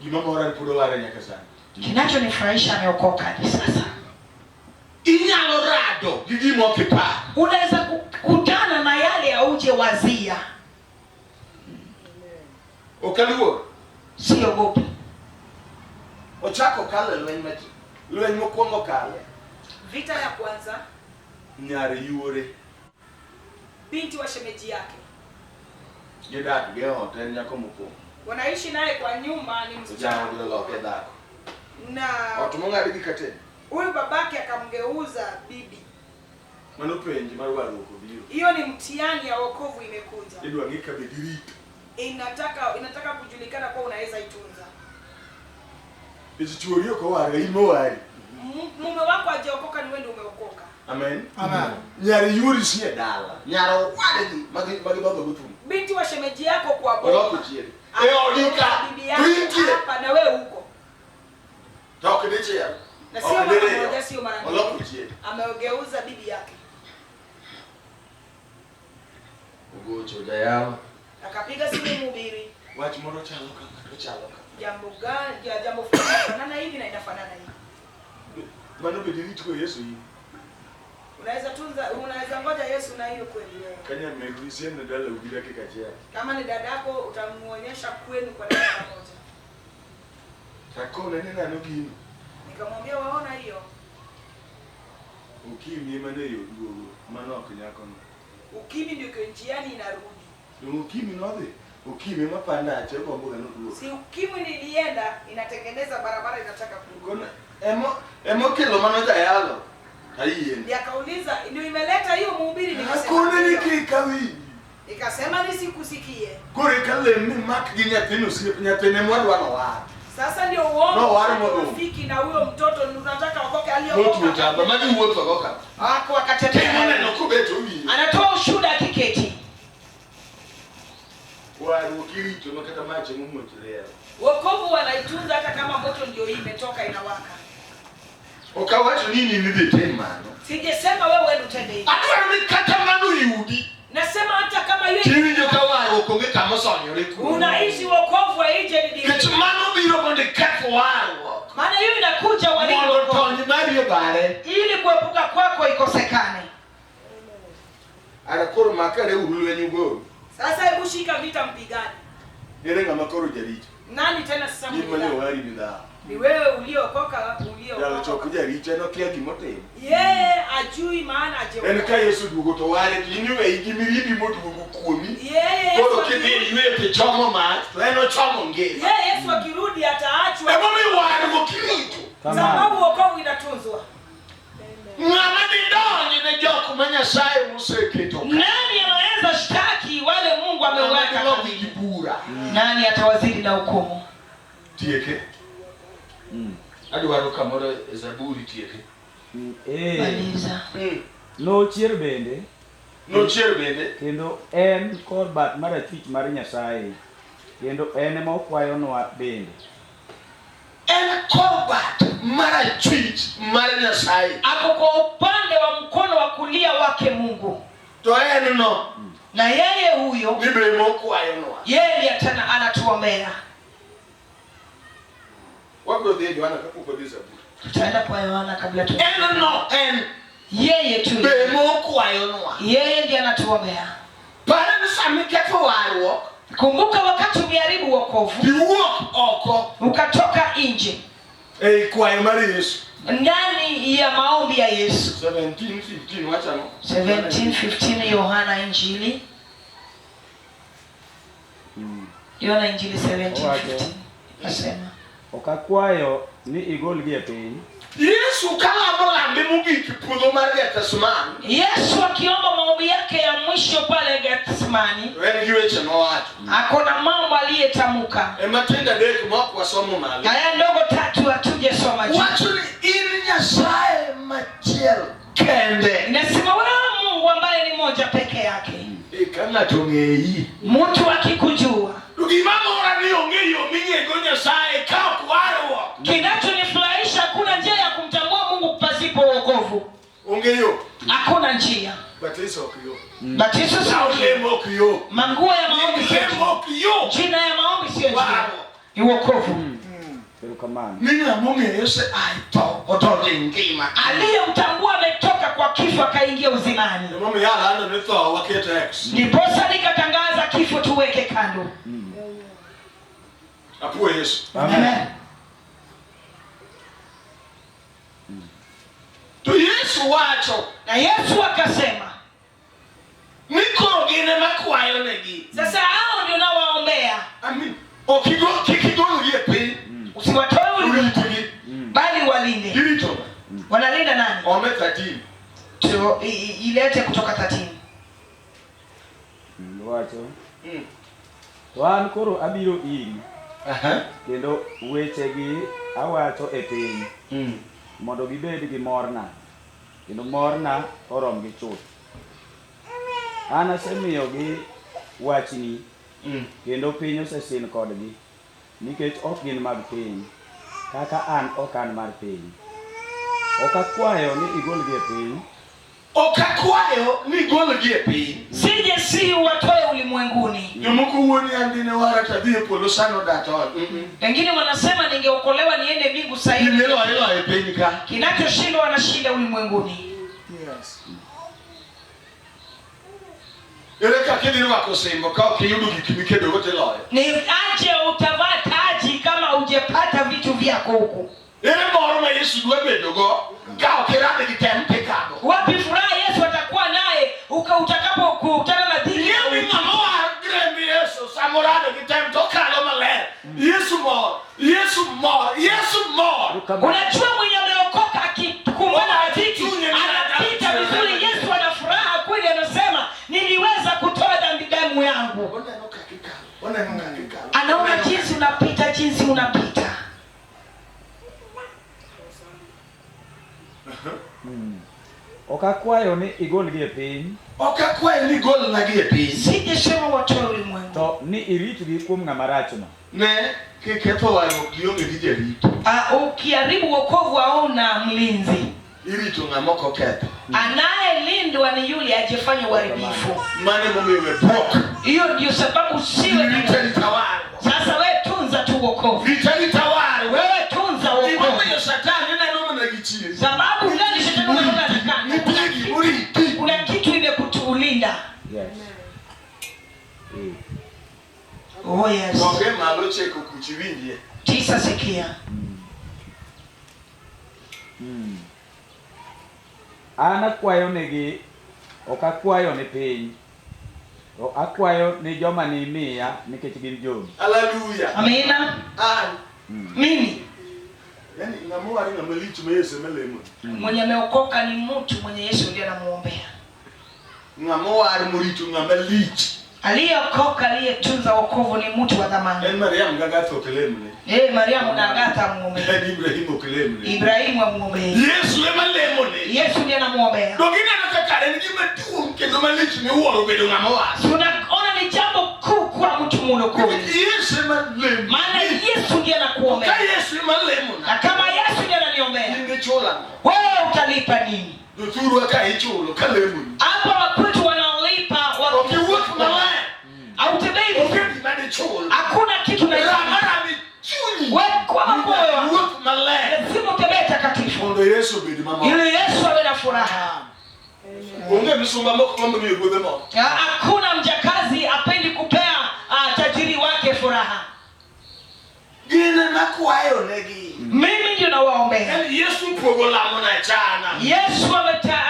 Gima mora ni pod oware nyaka sani. Kinachonifurahisha ameokoka hadi sasa. Inyalo rado gi gima ok ipar. Unaweza kukutana na yale hauje wazia. Ok aluor. Siogopi. Ochako kalo e lweny machi. Lweny mokwongo kale. Vita ya kwanza, Nyar yuore binti wa shemeji yake gidak gi e ot en nyako mokwongo. wanaishi naye kwa nyumba, ni To msichana jaode oloke dhako. na Ot mong'ad gi katen. huyu babake akamgeuza bibi. Mano penj mar warruok obiro. Hiyo ni mtihani ya wokovu imekuja, Idwa ng'i ka be girito. inataka kujulikana kuwa unaweza itunza. Nikech chuori ok oware, in mowari. Mume wako hajaokoka, ni wewe ndio umeokoka. Amen. Amen. Nyar yuori sie dala. Nyar owadgi magi dhodho go thum. Binti wa shemeji yako kwa boma. Oloko chiege. E odi ka. Bibi yako To intie. hapa na wewe huko. To ok dichiel. Na sio Ok mara diriyo. moja, sio mara mbili. Oloko chiege. Amegeuza bibi yake. Ogocho jayalo. Akapiga simu mhubiri. Wach moro chalo kama to chalo kama. Jambo gani? Ya jambo fulani inafanana hivi na inafanana hivi. Mano be dirit go Yesu in. Unaweza tunza, unaweza ngoja Yesu na hiyo kweli wewe. Kanya meru isiem ne dalau gi dakika achiel. Kama ni dadako utamuonyesha kwenu kwa dakika moja. Takone ni nano gino. Nikamwambia waona hiyo Ukimwi ema ne yo duogo, mano ok nyakono. ukimwi ndio iko njiani inarudi. Dong ukimwi nodhi, ukimwi ema pandache ogombo ga noduogo. Si ukimwi nilienda inatengeneza barabara inataka kurudi. Kono emo emokelo mano jayalo ayien. Ndiye akauliza ndio imeleta hiyo mhubiri, nikasema Akone ni ndio. kik awinji. Nikasema nisikusikie. Koro eka lem ni mak gi nyathino osiep nyathine mwadwa nowar. Sasa ndio uongo No, waro modong'. rafiki na huyo mtoto unataka okoke Notuo aliokoka. tamba magi wuotho go ka. Ako Timo akatembea. neno kobet owinjo. Anatoa ushuhuda akiketi. Warruok irito ma kata mach emomuoch liel. Wokovu wanaitunza hata kama moto ndio hii imetoka inawaka. Ok awacho ni in idhi tim mano. Sijesema wewe uende utende hivi. Adwaro ni kata mano yudi. Nasema hata kama yeye Tiwinjo ka warruok onge kama osonyore kuomi. unaishi wokovu haije Nikech didimia. mano biro mondo iketh warruok. Maana hiyo inakuja uharibu Mondo wokovu. tony mari obare. Ili kuepuka kwako ikosekane. Ara koro makare uru lweny ugoro. Sasa hebu shika vita mpigane. Ere ng'ama koro jaricho? Nani tena sasa In mane mpigane? owari ni dhawo. Ni wewe uliokoka Jalo chok uliokoka. jaricho en okia gimotimo. Yeye ajui maana En ka ajeokoka. Yesu duogo to ware to in iweyi gi mirimbi moduogo kuomi. Yeye Koro Yesu kidhi akirudi, iyweyo to ichomo mach to en ochomo ngima. yeye Yesu akirudi ataachwa. Emomiyo warruok irito. Sababu wokovu inatunzwa. Ng'ama didonj ne jok ma Nyasaye moseketo ka. Nani anaweza shtaki wale Mungu Ng'ama ameweka dilogi kamili? gi bura. Nani atawazidi na hukumu? Tieke. Adwaro kamoro e Zaburi tieke. Eh, Maliza. Nochier bende Nochier bende. kendo en kor bat mar achwich mar Nyasaye kendo en ema okwayonwa bende. En kor bat mar achwich mar Nyasaye. Ako kwa upande wa mkono wa kulia wake Mungu, To en no na yeye huyo ni be mokwayonwa. yeye ndiye tena anatuombea. Wabiro dhi e Johana kapok wadhi e Zaburi. Tutaenda kwa Yohana kabla tu. En no en Yeye tu, be mokwayonwa. yeye ndiye anatuombea. Par ni sama iketho warruok Kumbuka wakati umeharibu wokovu tiwuok oko ukatoka nje ei kwayo mar Yesu. ndani ya maombi ya Yesu. 17:15 wacho ang'o? 17:15 Yohana Injili. Yohana Injili 17:15 nasema Ok akwayo ni igolgi e piny, Yesu kalamo lambe mogik e puodho mar Gethsemane, Yesu akiomba maombi yake ya mwisho pale Gethsemani, to en gi weche mowacho. akona mambo aliyetamka. Ema tiende adek ma ok wasomo malo. Haya ndogo tatu hatujesoma juu. Wacho ni in Nyasaye machiel kende. Nasema wewe Mungu ambaye ni moja peke yake, E ka ng'ato ong'eyi. mtu akikujua, To gima mora ni onge yo ming'ego Nyasaye ka ok warruok. kinachonifurahisha hakuna njia ya kumtambua Mungu pasipo wokovu, Onge yo. hakuna njia. Batiso ok yo. Batizo sio Law njia, lemo ok yo. manguo ya maombi sio Nying njia, lemo ok yo. jina ya maombi sio njia, Warruok. ni wokovu. erokamano. Ni ng'ama ong'eyo se ai tho odonjo e ngima. Aliyemtambua ametoka kwa kifo akaingia uzimani. Emomiyo alando ni tho waket X. Ndiposa nikatangaza kifo tuweke kando. Apuo Yesu. Amen. To Yesu wacho Na Yesu akasema, ni koro gin ema kwayonegi. sasa hao ndio nawaombea, Amin. Ok igo kik igolgi e piny. usiwatoe ulimwenguni, Oritgi. bali walinde. Girito ng'a? Wanalinda nani? Ome 13. Tu, ilete kutoka 13. Wacho. To an koro abiro iri Aha. kendo wechegi awacho e piny mondo gibed gi morna kendo morna oromgi chuth. An asemiyogi wachni kendo piny osesin kodgi nikech ok gin mag piny kaka an ok an mar piny. Ok akwayo ni igolgi e piny, Ok akwayo ni igolgi e piny. Sije si uwatoe ulimwenguni. Jomoko wuo ni an dine wara to adhi e polo sano da tony. Wengine wanasema ningeokolewa niende mbingu sasa hivi. Gima iloyo iloyo e piny ka. Kinachoshindwa wanashinda ulimwenguni. Yes. Ere kaka idhi rwako osimbo ka ok iyudo gik mikedogo tiloyo? Ni aje utavaa taji kama hujapata vitu vyako huku. Ere mor ma Yesu dwa bedogo ka ok irado gi tem tikadho? Wapi furaha Yesu atakuwa naye utakapokutana na dhiki? Ing'eyo ni ng'ama war gi remb Yesu sama orado gi tem to okalo maler. Yesu mor, Yesu mor, Yesu mor. Unajua mwenye ameokoka akikumbana na dhiki anapita vizuri, Yesu ana furaha kweli, anasema niliweza kutoa dhambi damu yangu. Oneno kaka ikalo, oneno kaka ikalo. Anaona jinsi unapita, jinsi unapita. Ok akwayo ni igolgi e piny, Ok akwayo ni igolnagi e piny. Sijesema watoe ulimwengu. to ni iritgi kuom ng'ama rachno. Ne, kiketho warruok gionge gi jarito. Ukiharibu wokovu hauna mlinzi. Irito ng'ama ok oketho. Anayelindwa ni yule ajefanya uharibifu. Mano emomiyo we bwok. Hiyo ndio sababu siwe. Rit arita warruok. Sasa we tunza tu wokovu. Rit arita warruok. Wewe tunza wokovu. Gimomiyo Satan ineno mana gi chien. Sababu gani shetani unaona atakana? Nitie gimoriti. Kuna kitu imekutulinda. Yes. Oh yes. Goge malo cheko kuchi winjie. Tisa sikia. An akwayo negi, ok akwayo ni piny, to akwayo ni joma nimiya nikech gin jogi. Hallelujah. Amina. An. Mimi Yaani ng'ama owar ng'ama lich ma Yesu ema lemo. mwenye ameokoka ni mtu mwenye Yesu ndiye anamuombea. Ng'ama owar morito ng'ama lich. Aliyeokoka aliyetunza wokovu ni mtu wa dhamani. En Mariam gi Agatha ok lemne. Mariamu na Agatha amuombea. En Ibrahim ok lemne. Ibrahimu amuombea. Yesu ema lemone. Yesu ndiye anamuombea. Donge ineno kaka en gima duong' kendo malich miwuoro bedo ng'ama owar. Tunaona ni jambo kuu kwa mtu mulokole. Yesu ema lemo. Maana Yesu ndiye Ka anakuombea. Yesu ema lemona. Na kama Yesu ndiye ananiombea, In gichula ang'o? wewe utalipa nini? Jothurwa ka ichulo ka lemoni. Hapa wakwetu wanalipa Ok iwuoth maler. Hautembei Onge vizuri. gima dichul. Hakuna kitu na Rama rami chunyi. Wewe kwa moyo Wuoth maler. lazima utembee takatifu Mondo Yesu obed mamor. ili Yesu awe na furaha. Onge misumba moko gombo miyo ruodhe mor. Hakuna mjakazi apendi kupea tajiri wake furaha. Gin ema kwayo negi. Mimi ndio nawaombea. Yaani Yesu pogo lamo na chana. Yesu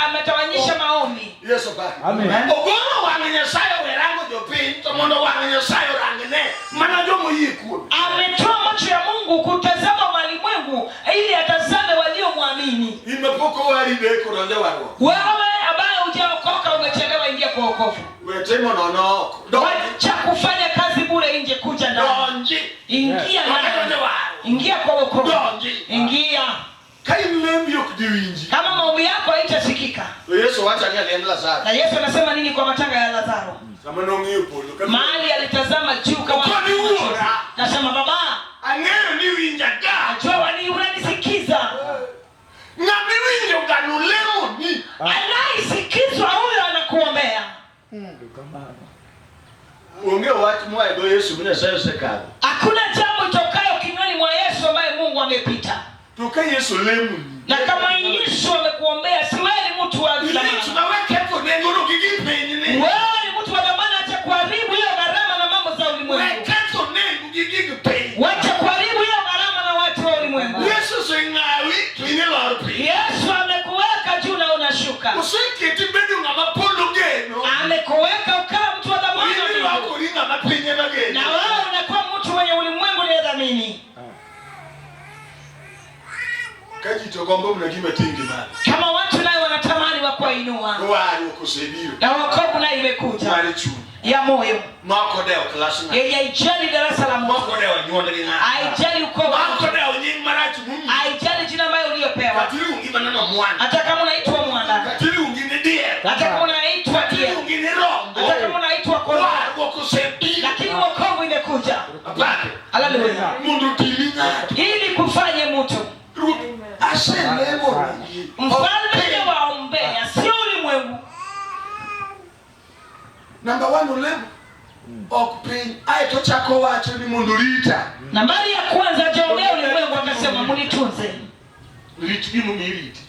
ametawanyisha maombi. Yesu ba. Amen. Ogolo wang' Nyasaye owerango jopiny to mondo wang' Nyasaye orangne mana jomoyie kuome. Ametoa macho ya Mungu kutazama walimwengu ili atazame waliomwamini. In ma pok owari deko donjo warruok. Wewe ambaye hujaokoka umechelewa, ingia kwa wokovu. We timo nono oko. Donji. Wacha kufanya kazi bure nje, kuja ndani. Donji. Ingia Donjo ndani. warruok. Ingia kwa wokovu. Donji. Ingia. Ka in lembi ok diwinji. Kama maombi yako haitasikika. To Yesu wacho ni aliend Lazaro. Na Yesu anasema nini kwa matanga ya Lazaro? Sama nong'iyo polo ka Mahali alitazama juu kama Okoni wuora. Nasema baba, Ang'eyo ni winja ga. najua wani unanisikiza. Ng'ama iwinjo ga nolemoni. Anayesikizwa huyo anakuombea. Onge wach moa e dho Yesu ma Nyasaye osekadho. Hakuna jambo itokayo kinywani mwa Yesu ambaye Mungu amepita. To ka Yesu lemoni. Na kama Yesu amekuombea, si wewe ni mtu wa Lich dhamana. ma we ketho nengono gi gik pinyni. Wewe ni mtu wa dhamana, acha kuharibu hiyo gharama na mambo za We ulimwengu. ketho nengo gi gik piny. Wacha kuharibu hiyo gharama na watu wa ulimwengu. Yesu oseng'awi to in ilor piny. Yesu amekuweka juu na unashuka. Oseketi bedo ng'ama polo geno. Amekuweka ukawa mtu wa dhamana In mbinguni. ilokori ng'ama piny ema geno. Na wewe unakuwa mtu mwenye ulimwengu unayedhamini. Ka ji to gombo mana gima ting' gi malo. Kama watu naye wanatamani wa kuwainua. To warruok osebiro. Na wokovu naye imekuja Mar chuny. ya moyo. Ma ok odewo klas ng'ato. Yeye haijali darasa la Ma mtu. ok odewo nyuol gi ng'ato. Haijali ukoo. Ma ok odewo nying marach momiyi. Haijali jina ambayo uliyopewa. Kata iluongi mana ni omwana. Hata kama unaitwa mwana, Kata iluongi ni diel. hata kama unaitwa Kata diel, iluongi ni rombo. hata kama unaitwa kondoo, Warruok osebiro. lakini wokovu imekuja. Apake. Haleluya. Mondo otimi ng'ato. Ili kufanye mtu Ruoth aselemo negi. mfalme waombea, sio ulimwengu. Namba one olemo ok piny aeto chako wacho ni mondo rita. Nambari ya kwanza ajaombea ulimwengu, akasema munitunze. Rit gimomiyo iriti.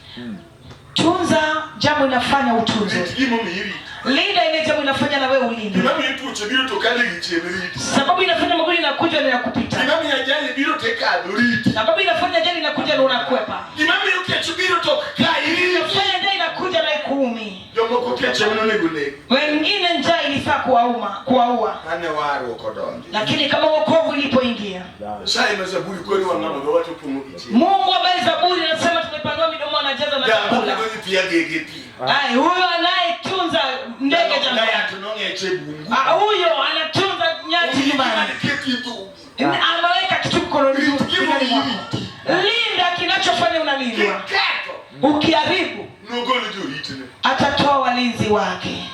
Tunza jambo inafanya utunze. Rit gimomiyo iriti. Linda ile jambo inafanya na wewe ulinde. Gima miyo tuoche biro to kale gi chien riti. Sababu inafanya magonjwa inakuja na inakupita. Gima miyo ajali biro to ikadho riti. Sababu inafanya ajali inakuja na unakwepa. Gima miyo kech biro to ok kayi riti. Inafanya njaa inakuja na ikuumi. Jomoko kech ema nonego neg. Wengine njaa ilifaa kuwauma, kuwaua. Kane warruok odonjo. Lakini kama wokovu ilipoingia, Nyasaye ma Zaburi koro wang'amo dhowa to pong'o gi chiemo. Mungu ambaye Zaburi anasema tumepanua midomo anajaza na Jal chakula. mapidho nyithi agege pi. Ai, huyo anayetunza ndege jangwani. Dayato nong'eche e bungu. Ah, huyo anatunza nyati nyumbani. Keti e dhogi. Ameweka kitu mkononi Rit gima kinywani mwako. iriti. Linda kinachofanya unalindwa. Kiketho Ukiharibu nogol joritne. atatoa walinzi wake.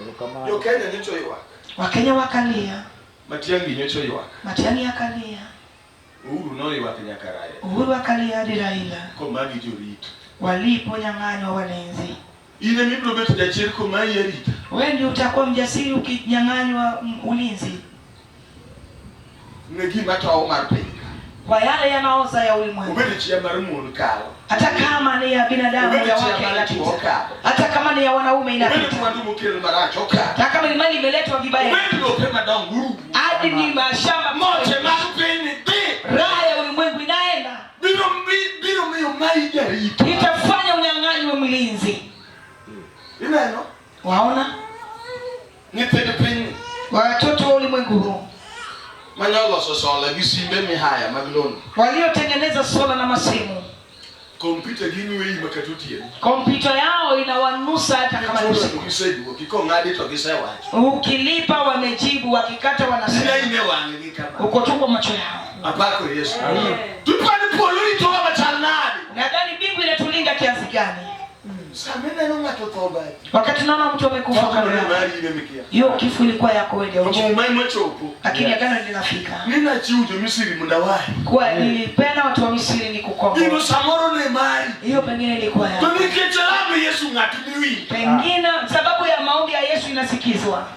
Erokamano. Jo Kenya nyocha oywak. Wakenya wakalia, Matiang'i nyocha oywak. Matiang'i akalia, Uhuru noywak nyaka Raila. Uhuru akalia hadi Raila Komagi jorit. waliponyang'anywa walinzi. In ema ibiro bet jachir komayi arita. Wewe ndio utakuwa mjasiri ukinyang'anywa ulinzi Ne gima tow mar piny ka. kwa yale yanaoza ya ulimwengu, Obed chia mar mon kalo. hata kama ni ya binadamu Obed ya chia wake mar chwo inapita, kalo. hata kama ni ya wanaume Obed inapita, mwandu mokel marach okalo. hata kama ni mali imeletwa vibaya, Obed lope madongo orumo. hadi ni mashamba Moche mag piny dhi. raha ya ulimwengu inaenda, Biro biro miyo mayi jarito. itafanya unyang'anywe mlinzi. Ineno? Waona Nyithind piny watoto wa ulimwengu huu manyoloso sola gi simbe mihaya mag loan. waliotengeneza sola na masimu, Kompyuta ging'weyi ma kata otieno. kompyuta yao inawanusa hata kama ni Gichulo usiku. to giseduoki kong'adi to gisewacho. Ukilipa wamejibu, wakikata wanasema Ina ine wang'gi kama. uko tu kwa macho yao. Apako Yesu. Tupani polo ritowa machal nade? Nadhani mbingu inatulinda kiasi gani? Sama ineno ng'ato otho badi. Wakati naona mtu amekufa Tokno kando ne yako, mari in emikia. hiyo kifo ilikuwa yako wewe ndio To ujue. muma emochopo. Lakini agano linafika Ni nachiwo jo-Misri mondo awayi. kuwa nilipenda watu wa Misri Gino nikukomboa. samoro ne mari. Hiyo pengine ilikuwa To yako, nikech alamo Yesu ng'at miwinjo. pengine sababu ya maombi ya Yesu inasikizwa.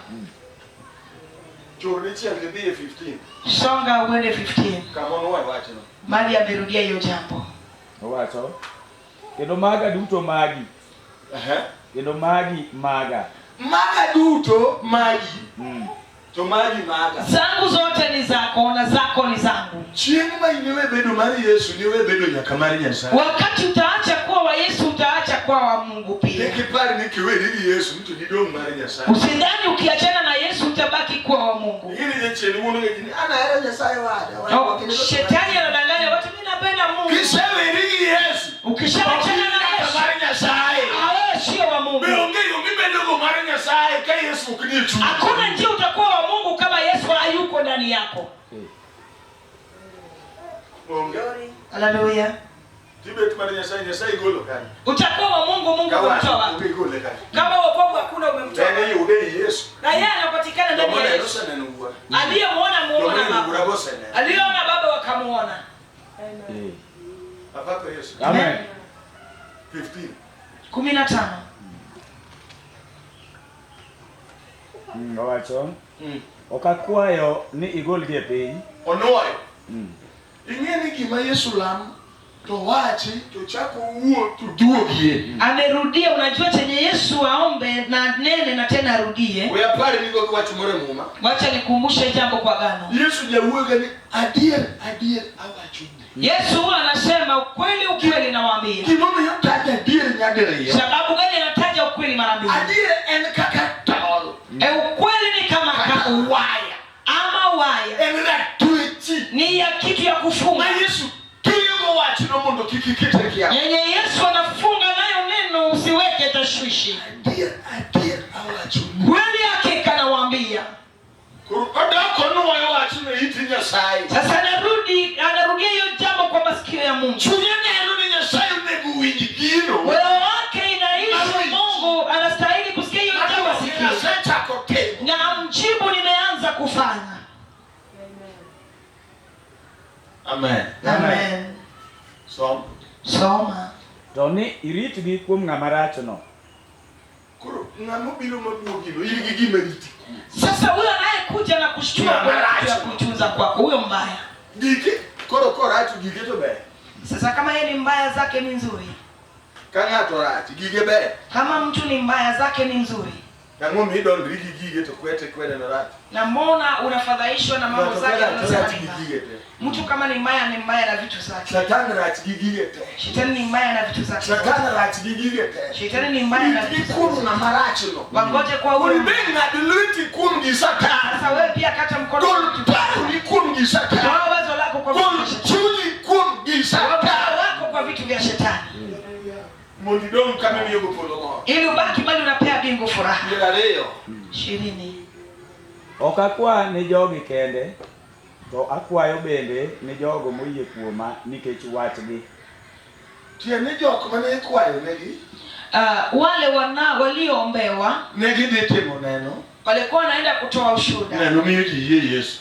Chor dichiel tidhi e 15. Songa uende 15 Kama onuoyo wachno. mali amerudia hiyo jambo. Owacho, kendo maga duto magi, Ehe. kendo magi maga. Maga duto magi. To magi maga. Zangu zote ni zako na zako ni zangu. Chieng' ma iniwe bedo mar Yesu, niwe bedo nyaka mar Nyasaye. Wakati utaacha kuwa wa Yesu, utaacha kuwa wa Mungu pia. Kik ipar ni kiweri gi Yesu to didong' mar Nyasaye. Usidhani ukiachana na Yesu utabaki kuwa wa Mungu. Ing'e ni jachien wuondo ga ji ni an ahero Nyasaye wada. Oh, shetani anadanganya watu, mimi napenda Mungu. Kiseweri gi Yesu, ok Ukishaachana in na nyaka Yesu, mar Nyasaye. ah, wewe sio wa Mungu. Be onge yo mibedogo mar Nyasaye ka Yesu ok nie chunyi. Hakuna njia utakuwa wa Mungu kama Yesu hayuko ndani yako. Onge. Haleluya. Tibet mar Nyasaye, Nyasaye igolo kanye? Utakuwa wa Mungu, Mungu Ka umemtoa wach wapi? onge igole kanye? Kama wokovu hakuna umemtoa. Nene yude ei Yesu. Na yeye anapatikana ndani ya Jomoneno Yesu. oseneno wuora. Aliyemuona muona Jomoneno baba. wuora boseneno. Aliyeona baba wakamuona. Apako Yesu. Amen. 15. 15. Owacho, ok akwayo ni igolgi e piny. Onuoyo. Ing'e ni gima Yesu lamo to wachi to chako wuo to duogie. Amerudia. Unajua chenye Yesu aombe na nene na tena arudie. We apar ni go gi wach moro e Muma. Wacha nikumbushe jambo kwa gano. Yesu jawuoyo ni adier adier awachoni. Yesu huwa anasema ukweli ukweli nawaambia. Gimomiyo otaja adier nyadiriyo. Sababu gani anataja ukweli mara mbili? Adier en kaka tol. E, ukweli ni kama Kaka kamba waya. ama waya, En ratwechi. ni ya kitu ya kufunga Ma Yesu tiyogo wachno mondo kik ikete kiawa. yenye Yesu anafunga nayo neno, usiweke tashwishi. Adier adier awachoni. Kweli hakika nawaambia. Koro odok onuoyo wachno e it Nyasaye. Sasa anarudi, anarudia hiyo jambo kwa masikio ya Mungu. Chunye neno ni Nyasaye onego owinj gino. Moyo wake inaishi Mungu, anastahili kusikia hiyo jambo asikie Nyasaye chako timo. na amjibu, nimeanza kufanya. Amen. Amen. Som. Soma. To ni iritgi kuom ng'ama rachno. Koro ng'ama obiro mabuogino in gi gima riti. Sasa huyo anayekuja na kushtua Ng'ama kwa kitu ya rach. kuitunza kwako, huyo mbaya. Gike koro korach gike to ber. Sasa kama yeye ni mbaya, zake ni nzuri. Ka ng'ato rach gige ber. Kama mtu ni mbaya, zake ni nzuri. Ang'o midondri gi gige to kwete kwede no rach. Na mbona unafadhaishwa na mambo Ng'ato zake ka rach unasema rach ni gi mbaya. gige te. Mtu kama ni mbaya ni mbaya na vitu zake. Satan rach gi gige te. Shetani ni mbaya na vitu zake. Satan rach gi gige te. Shetani ni mbaya na Ritgi vitu kuom zake. ng'ama rachno. Wangoje kwa huyu. Be ng'ad lweti kuom gi Satan. Sasa wewe pia kata mkono. Gol paroni kuom gi Satan. Toa wazo lako kwa vitu Gol vya shetani. chunyi kuom gi Toa Satan. moyo wako kwa vitu vya shetani. Mondo idong' kama imiyogo polo mor. Ili ubaki bali unapea mbingu furaha. 20. 20. Ok akwa ni jogi kende, to akwayo bende ni jogo moyie kuoma nikech wachgi. Tiende jok mane ikwayo negi Wale wana walioombewa ne gidhi timo neno. Walikuwa wanaenda kutoa ushuhuda. Neno miyo ji yie Yesu.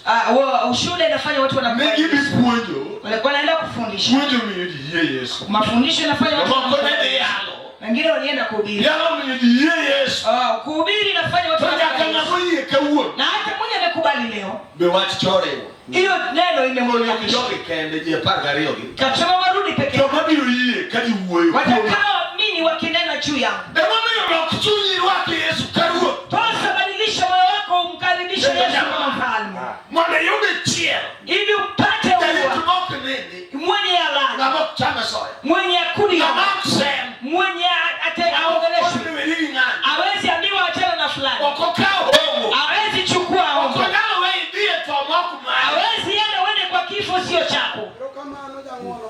Ushuhuda inafanya watu Ne wanakubali. gidhi Yesu. puonjo. Walikuwa wanaenda kufundisha. Puonjo miyo ji yie Yesu. Mafundisho inafanya watu Jomoko ne wanakubali dhi Yesu. yalo. Wengine walienda kuhubiri. Yalo miyo ji yie Yesu. Kuhubiri inafanya watu To nyaka wanakubali Yesu. ng'ama oyie kawuono Na hata mwenye amekubali leo, be wach choriwo. hiyo neno Mondo ok imemwonyesha. jogi kende ji 12 gi. Kasema warudi peke yao. Joma biro yie ka giwuoyo kuoma. Watakaoamini wakinena juu yangu. Emomiyo lok chunyi irwak Yesu ka Ruoth Tosa, badilisha moyo wako umkaribishe Yesu kama mfalme. mondo iyud chiel. Ili upate Jarit ua mok nindi, mwenye alali, ng'ama ok cham asoya, mwenye akuli, ng'ama ok sem, mwenye ate ok aongeleshwe. odhi weri gi ng'ato, Hawezi ambiwa achana na fulani. ok okaw hongo, Hawezi chukua ok hongo. onyal weyi idhi e tho mok mari. Hawezi enda uende kwa kifo sio chako. Erokamano jang'wono.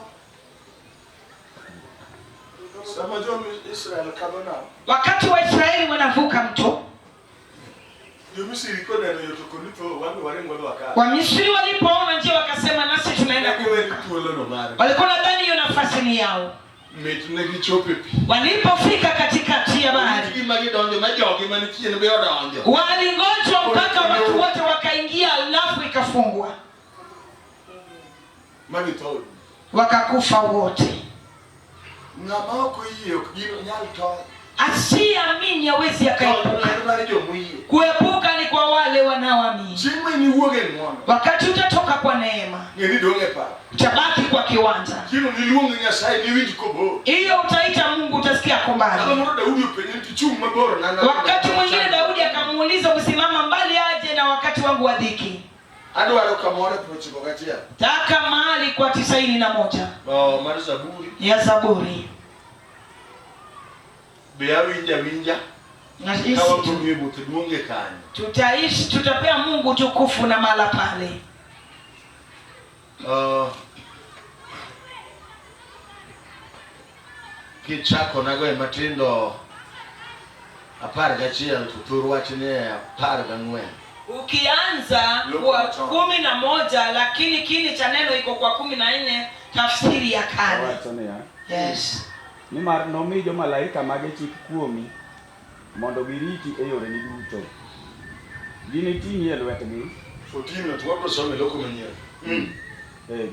Sama jo-Israel kadho nam, Wakati Waisraeli wanavuka mto, jo-Misri koneno yo to koni tho, wan be waring wadhi wakal. Wamisri walipoona njia wakasema nasi tunaenda Ne giwe ni kuvuka. thuolono margi. Walikuwa nadhani hiyo nafasi ni yao. Mit ne gichopo e pi. Walipofika katikati ya bahari, Oritgi ma gidonjo ma jogi mani chien be odonjo. walingojwa mpaka watu wote wakaingia, alafu ikafungwa, Ma githo. wakakufa wote. Ng'ama ok oyie ok gino nyal tony. Asiyeamini hawezi Tony akaepuka. en mar jomoyie. Kuepuka ni kwa wale wanaoamini. Chieng' ma iniwuog e ng'wono, Wakati utatoka kwa neema, ng'e ni idong' e pap. utabaki kwa kiwanja. Chieng'no niluong Nyasaye niwinj kobor. Hiyo utaita Mungu, utasikia kwa Ndalo mbali. moro Daudi openje ni tichung' mabor na Wakati mwingine Daudi akamuuliza, umesimama mbali aje na wakati wangu wa dhiki? Adwaro kamoro e 91. Taka mahali kwa 91 Oh, mar Zaburi. ya Zaburi. Be awinjo awinja Na ka sisi wabiro wuoth duong' e kanyo. tutaishi, tutapea Mungu tukufu na mahala pale. Oh. Kichako nago e matindo 11 to thur wach ni e 14. Ukianza Luka kwa machon. 11 lakini kini cha neno iko kwa 14 tafsiri ya kale. Owacho niya, Yes. nimar nomi jomalaika mage chik kuomi mondo giriti e yoreni duto. Giniting'i e lwetgi, 14 to wabiro somo e loko manyien.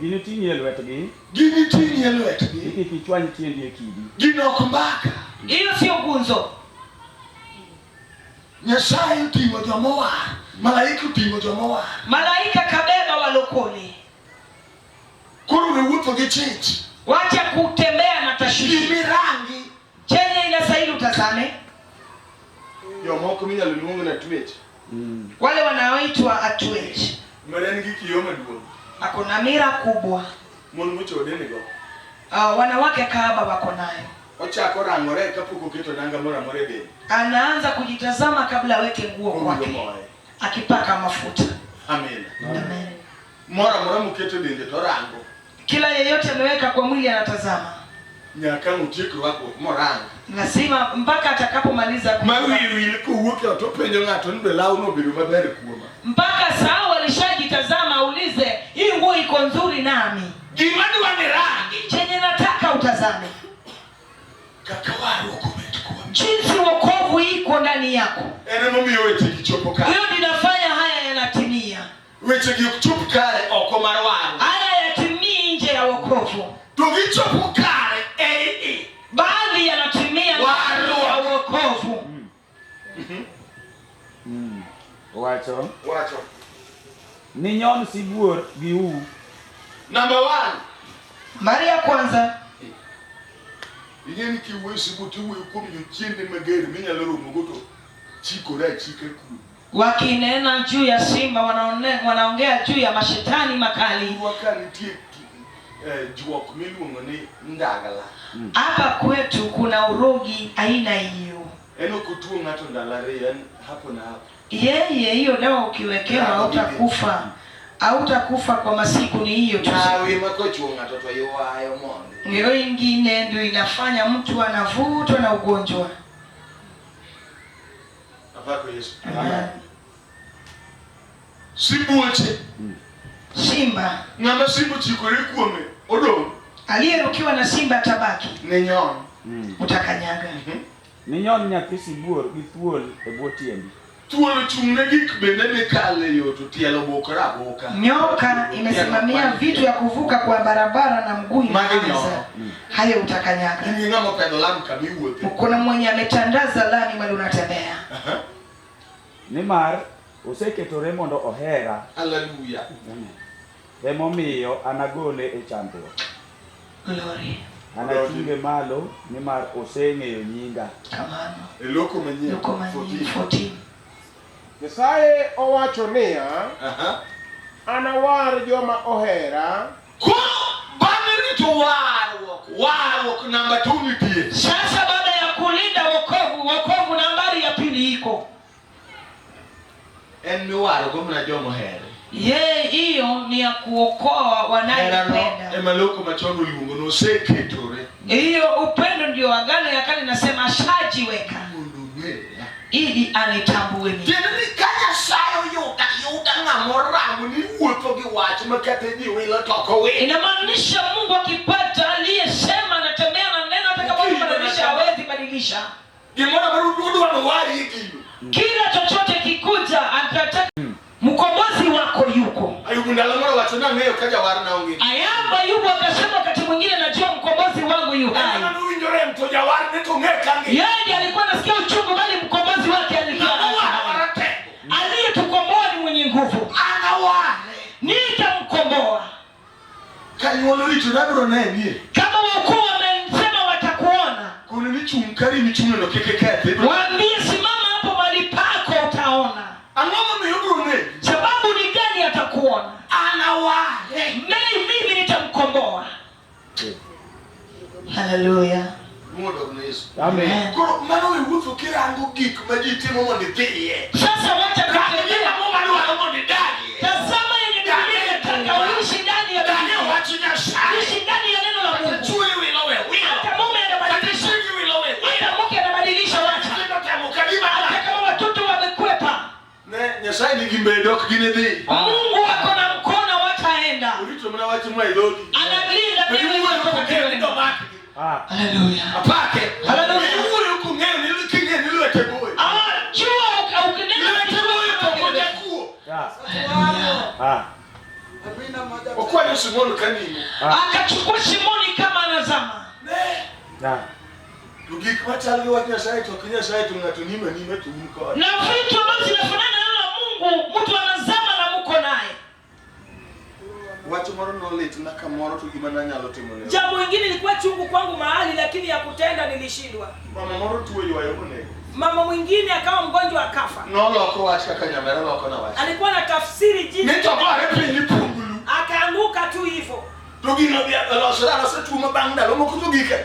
giniting'i e lwetgi, Giniting'i e lwetgi. kik ichwany tiendi e kidi. Gino ok mbaka. Hiyo sio gunzo. Nyasaye oting'o jomowar. Malaika oting'o jomowar. Malaika kabeba walokole. Koro we wuotho gi chich. Wacha kutembea na tashwishi. Gimirangi. Chenye inastahili utazame. Jomoko minyalo luong na twech. Wale wanaoitwa atwech. Mana en gi kiyo maduong'. Ako na mira kubwa. Mon mochode nigo. Wanawake kahaba wako nayo. Ochako rangore kapok oketo nanga moro amora e dende. Anaanza kujitazama kabla aweke nguo Kowinjo kwake, moye. akipaka mafuta. Amin. Amen. Moro amora moketo e dende to orango. Kila yeyote ameweka kwa mwili anatazama, Nyaka ang' otiek rwakruok morang. lazima mpaka atakapomaliza Ma wiye wil kowuok e ot openjo ng'ato ni be lawno obedo maber kuoma. mpaka saa alishajitazama, aulize hii nguo iko nzuri nami, Gima dwa ni rangi. chenye nataka utazame Kaka warruok obet kuomi. jinsi wokovu iko ndani yako. En emomiyo wechegi chopo kare. Hiyo ninafanya haya yanatimia, Wechegi ok chop kare oko mar warruok. haya yatimii nje ya wokovu, To gichopo kare ei bali yanatimia ndani ya wokovu. Owacho, Wacho. ninyon sibuor gi u, Number 1. Mara ya kwanza Ing'e ni kiwuoyo sibuor tiwuoyo kuom jochiende mager minyalo romogo to chikore achika kuno. Wakinena juu ya simba wanaongea juu ya mashetani makali. Thurwa ka nitie juok miluongo ni ndagla. Hapa kwetu kuna urogi aina hiyo. En ok otuo ng'ato ndalo ariyo, en hapo na hapo. Yeye hiyo dawa ukiwekewa hautakufa, hautakufa kwa masiku, ni hiyo tu. Hawi ma kochuo ng'ato to ywayo mondi. Hiyo ingine ndio inafanya mtu anavutwa na ugonjwa. Apako Yesu. Amen. Sibuoche. Simba Ng'ama simba ochikore kuome odong' aliyerukiwa na simba atabaki, ne nyon. utakanyaga. Ninyon nyathi sibuor gi thuol e bwo tiendi. Thuol ochung' ne gik bende mikale yo to tielo bukore abuka. Nyoka imesimamia vitu ya kuvuka kwa barabara na mguu Magi inaanza, nyoka. hayo utakanyaga. In gi ng'ama opedho lam kama iwuothe. Kuna mwenye ametandaza lami mali unatembea. Nimar oseketore mondo ohera. Hallelujah. Emomiyo anagole e chandruok. Glory. Anating'e malo nimar oseng'eyo nyinga. Kamano. E loko manyien. Luko manyien 14. 14. Nyasaye owacho niya, Aha. anawar joma ohera, Koro bang' rito warruok, warruok namba 2 nitie. Sasa baada ya kulinda wokovu, wokovu nambari ya pili iko. En miwarogo mana joma ohere. Yeye hiyo ni ya kuokoa Herano wanayependa. ema loko machon oluongo ni oseketore Hiyo upendo ndio agano ya kale nasema ashajiweka mondo ong'eya. ili anitambue mimi. Tiende ni ka Nyasaye oyuda yuda ng'ama oramo ni iwuotho gi wach ma kata ji wilo to ok owil. Inamaanisha Mungu akipata aliyesema anatembea na neno, hata kama mtu badilisha hawezi badilisha. Gimoro amora odwa ni owari e gino. Kila chochote kikuja atataka mkombozi wako yuko. Ayubu ndalo moro wacho ni ang'eyo ka jawarna onge. Ayamba Ayubu akasema wakati mwingine najua mkombozi wangu yu En hai. ema nowinjo rem to jawarne to ong'e ka ngima. Yeye ndiye alikuwa anasikia uchungu, bali mkombozi wake alikuwa Ng'ama owara anasikia. waratego. Aliyetukomboa ni mwenye nguvu, An aware. nitamkomboa. Kanyuol orito nabiro nenie. Kama wakuu wamesema watakuona, Kono ni chung' kari michung'eno kik ikethi. waambie simama hapo mahali pako, utaona. Ang'o momiyo obiro neni? Sababu ni gani atakuona? An aware. Mimi nitamkomboa. Haleluya. Mondo ne Yesu. Amen. Koro mano we wuotho kirango gik ma ji timo mondo idhiye. Sasa wacha Rang kutembea. gima Muma dwaro mondo idagie. Tazama yenye Biblia inataka uishi ndani ya Dagi Biblia. wach Nyasaye. Ishi ndani ya neno la Kata Mungu. churi wilo we wilo. Hata mume Kata anabadilisha, chiegi wilo we wilo. hata mke anabadilisha, wacha. Nyithindo temo ka gima Hata rach. kama watoto wamekwepa, Ne Nyasaye nigi mbede ok ginidhi. Mungu wako na mkono wataenda. Orito mana wach moa e dhogi. Analinda To neno iwuoyo kutoka kong'eyo ni kinywani. domakgi. Haleluya. Apake. Hallelujah. Iwuoyo kong'eyo ni king'eyo ni lwete boyo. Ah, jua ukinena Lwete boyo to ok ojakuo. Okwanyo Simon ka nimo. Akachukua Simoni kama anazama. Ne. To gik machal gi wach Nyasaye to ok Nyasaye to ng'ato nimo anima to un kode. Na vitu ambavyo zinafanana na neno la Mungu, mtu anazama na mko naye. Wach moro nolitna kamoro to gima nanyalo timo ne. Jambo lingine ilikuwa chungu kwangu mahali, lakini ya kutenda nilishindwa. Mama moro tuo ywayo monego. Mama mwingine akawa mgonjwa akafa. Noloko wach kaka nyamera loko na wach. Alikuwa na tafsiri jinsi, Ni to gore piny pungulu. akaanguka tu hivyo. To gino dhi olosore alosa tuo ma bang' ndalo moko to gike.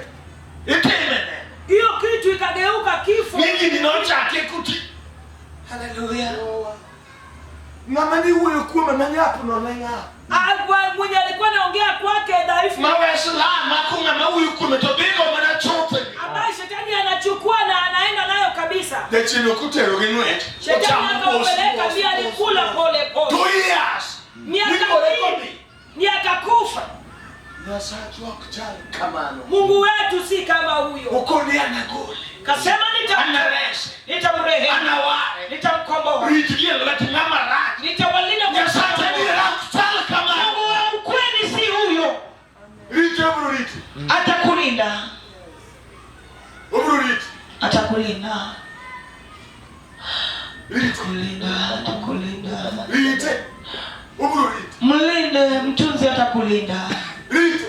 Itime ne. Hiyo kitu ikageuka kifo. Ni gini nochake kuti. Haleluya. Ng'ama niwuoyo kuome manyap no ne ng'a? Mwenye alikuwa anaongea kwake dhaifu, Ma wes la mako ng'ama wuoyo kuome to dhigo mana chuth. ambaye shetani anachukua na anaenda nayo kabisa. Jachien ok otero gi ng'wech. Shetani Ochamo mos, akampeleka mos, mbio, mos, alikula mos. pole pole 2 years. miaka Nikore mingi, kodhi. ni akakufa. Nyasachwa ok chal kamano. Mungu wetu si kama huyo. Okoni anagole. Kasema Anarese. nitamrehemu, Anaware. nitamkomboa, Ritgi e lwet ng'ama rach. nitawalinda kwa Nyasache mkono. adiera ok chal kamano. Mungu wa ukweli si huyo, Rite obiro riti. atakulinda, Obiro riti. atakulinda, Rite. atakulinda, atakulinda. Rite. Obiro riti. Mlinde, mtunzi atakulinda. Rite.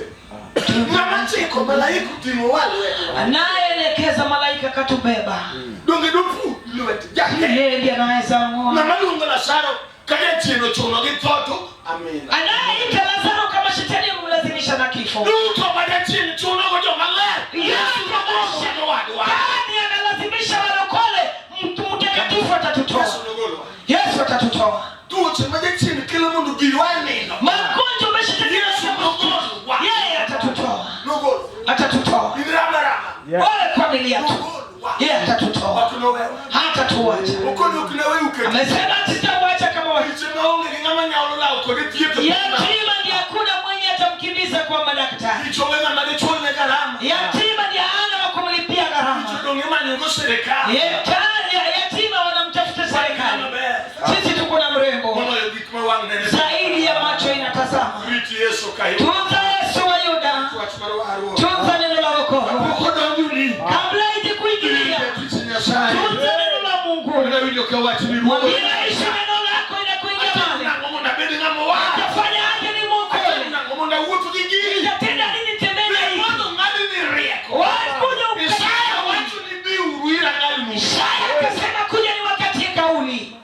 Ng'ama chiko malaika oting'o wa lwetwa. Anayeelekeza malaika katubeba. Donge dopur lwet jaketho. Yeye ndiye anaweza amua. Ng'ama luongo Lazaro ka jachien ochuno gi tho to amina. Anayeita Lazaro kama shetani amemlazimisha na kifo. Duto ma jachien chunogo joma ler. Yesu nogolo jowadwa. Nani analazimisha walokole? Mtu mtakatifu atatutoa. Yesu nogolowa. Yesu atatutoa. Tuoche ma jachien kelo mondo biwa e nindo. Magonjwa ameshetani Yesu nogolowa. yeye atatutoa. Nogolo. Atatutoa. In rama rama. Ole kwa milia tu. Nogolowa. Yeye atatutoa. Ok nowewa. Hatatuacha. Okoni ok nawewu kendo. Amesema sitauacha kama wa Weche maonge gi ng'ama nyalo lawo kode thieth. Yatima ndiye hakuna mwenye atamkimbiza kwa madaktari. Richo onge ng'ama dichulne gharama. Yatima ndiye hana wa kumlipia Richo gharama. dong' imanyogo sirikal. Yatima wanamtafuta serikali. Maber. Sisi tuko na mrembo Moloyo gik ma wang' neno. zaidi ya macho inatazama. Rit Yesu ka Tunza Yesu wa Yuda, wach mar warruok. tunza neno la wokovu Kapok odonjoni. kabla haijakuingilia. Jatich Nyasaye. Tunza neno la Mungu, Nawinjo ka wach ni ruoth. inaishi neno lako, inakuingia Atim mali. nang'o mondo abed ng'ama owar? Utafanya aje ni Atim mwokoe? nang'o mondo awuoth gi gini? Nitatenda nini? Tembea Be hii mondo ng'adni rieko. wakuja Isaya ukati. wacho ni biuru ira ng'adnu. Isaya akasema kuja niwakatie kauli.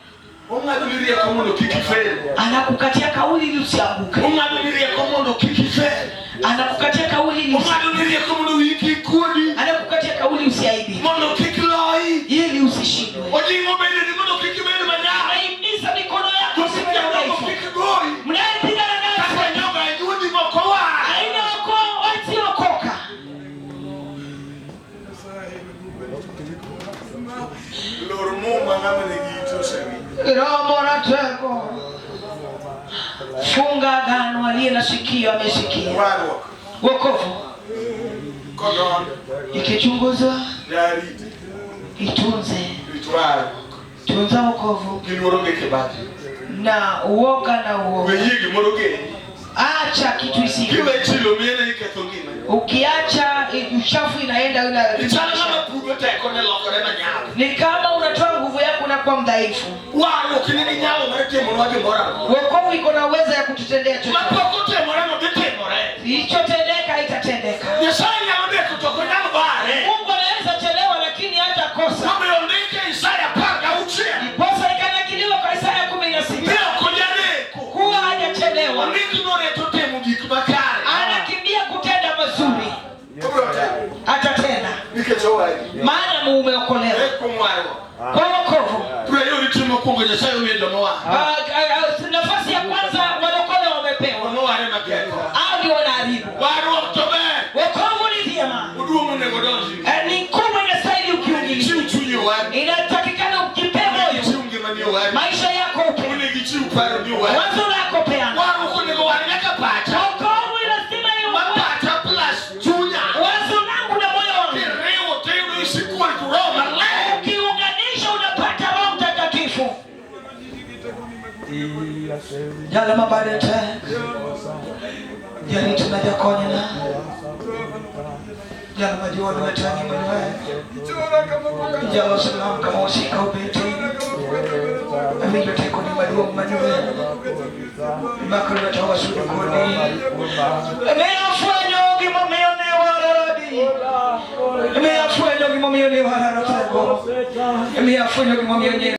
Ong'adoni rieko mondo kik ifel. Anakukatia kauli ili usianguke, Ong'adoni rieko mondo kik ifel. anakukatia kauli ili usi... Ong'adoni rieko mondo wiyi kik kuodi. anakukatia kauli usiaibike, Mondo kik loyi. ili usishindwe. Ojing'o bedeni mondo kik ibed manyap. Anaimiza mikono yako Kik usiwe na jomoko udhaifu. kik goyi. Mnayepigana naye Kaka nyoga anyuondi moko war. haina wokoa wasiokoka. Lor muma ng'ama nigi ite osewinjo. Roho rateko funga agano, aliye na sikio amesikia. Warruok Wokovu kodon ikichunguzwa jarite itunze, rit warruok tunza wokovu gi luoro gi kibaji. na uoga na uoga. We yie gimoro geni. Acha kitu isiwe. Kiwe chilo miene iketho ngimani. Ukiacha uchafu inaenda ina, Ichalo ng'ama pudho tekone lokore manyap. ni kama unatoa nguvu yako unakuwa mdhaifu. Warruok nigi nyalo mar timonwa gimoro amora. Wokovu iko na uwezo ya kututendea chochote. Mapok otimore no dhi timore. Ilichotendeka itatendeka. Nyasaye nyalo deko to ok onyal bare. Mungu anaweza chelewa, lakini hata kosa. Omiyo ondike Isaya 16 Ndiposa ikanakiliwa kwa Isaya ni 16 ok ojadeko. kuwa hajachelewa, Ondik noreto timo gik makare. anakimbia kutenda mazuri, Obiro timo. atatenda, Nikech owari. maana mumeokolewa E kuom warruok. kwa wokovu. Priority mokwongo Nyasaye omiyo joma owar. Nafasi ya kwanza walokole wamepewa, Joma owar ema ketho. hao ndio wanaharibu. Warruok to ber. Wokovu ni vyema, Oduong' onego donji. Ni kubwa, inastahili ukiungilia, Ichiw chunyi owar. inatakikana ujipe Onego moyo, ichiw ngimani owar. maisha yako upe, Onego ichiw paroni owar. wazo lako peana. Warruok onego war nyaka pacha. Wokovu inasema Ma iwe pacha plus chunya. wazo langu na moyo wangu, Kiriwo to iyudo is equal to Roho Maler. ukiunganisha unapata Roho Mtakatifu. Jala mabarete jali tunajakonyna jala majiwani wetangi mwenwe jala salam kama usika ubeti awinjo tekoni maduong' manwe mako lweta wasudu kodi ne afwenyo gimomiyo ne wararadi ne afwenyo gimomiyo ne wararotego ne afwenyo gimomiyo ne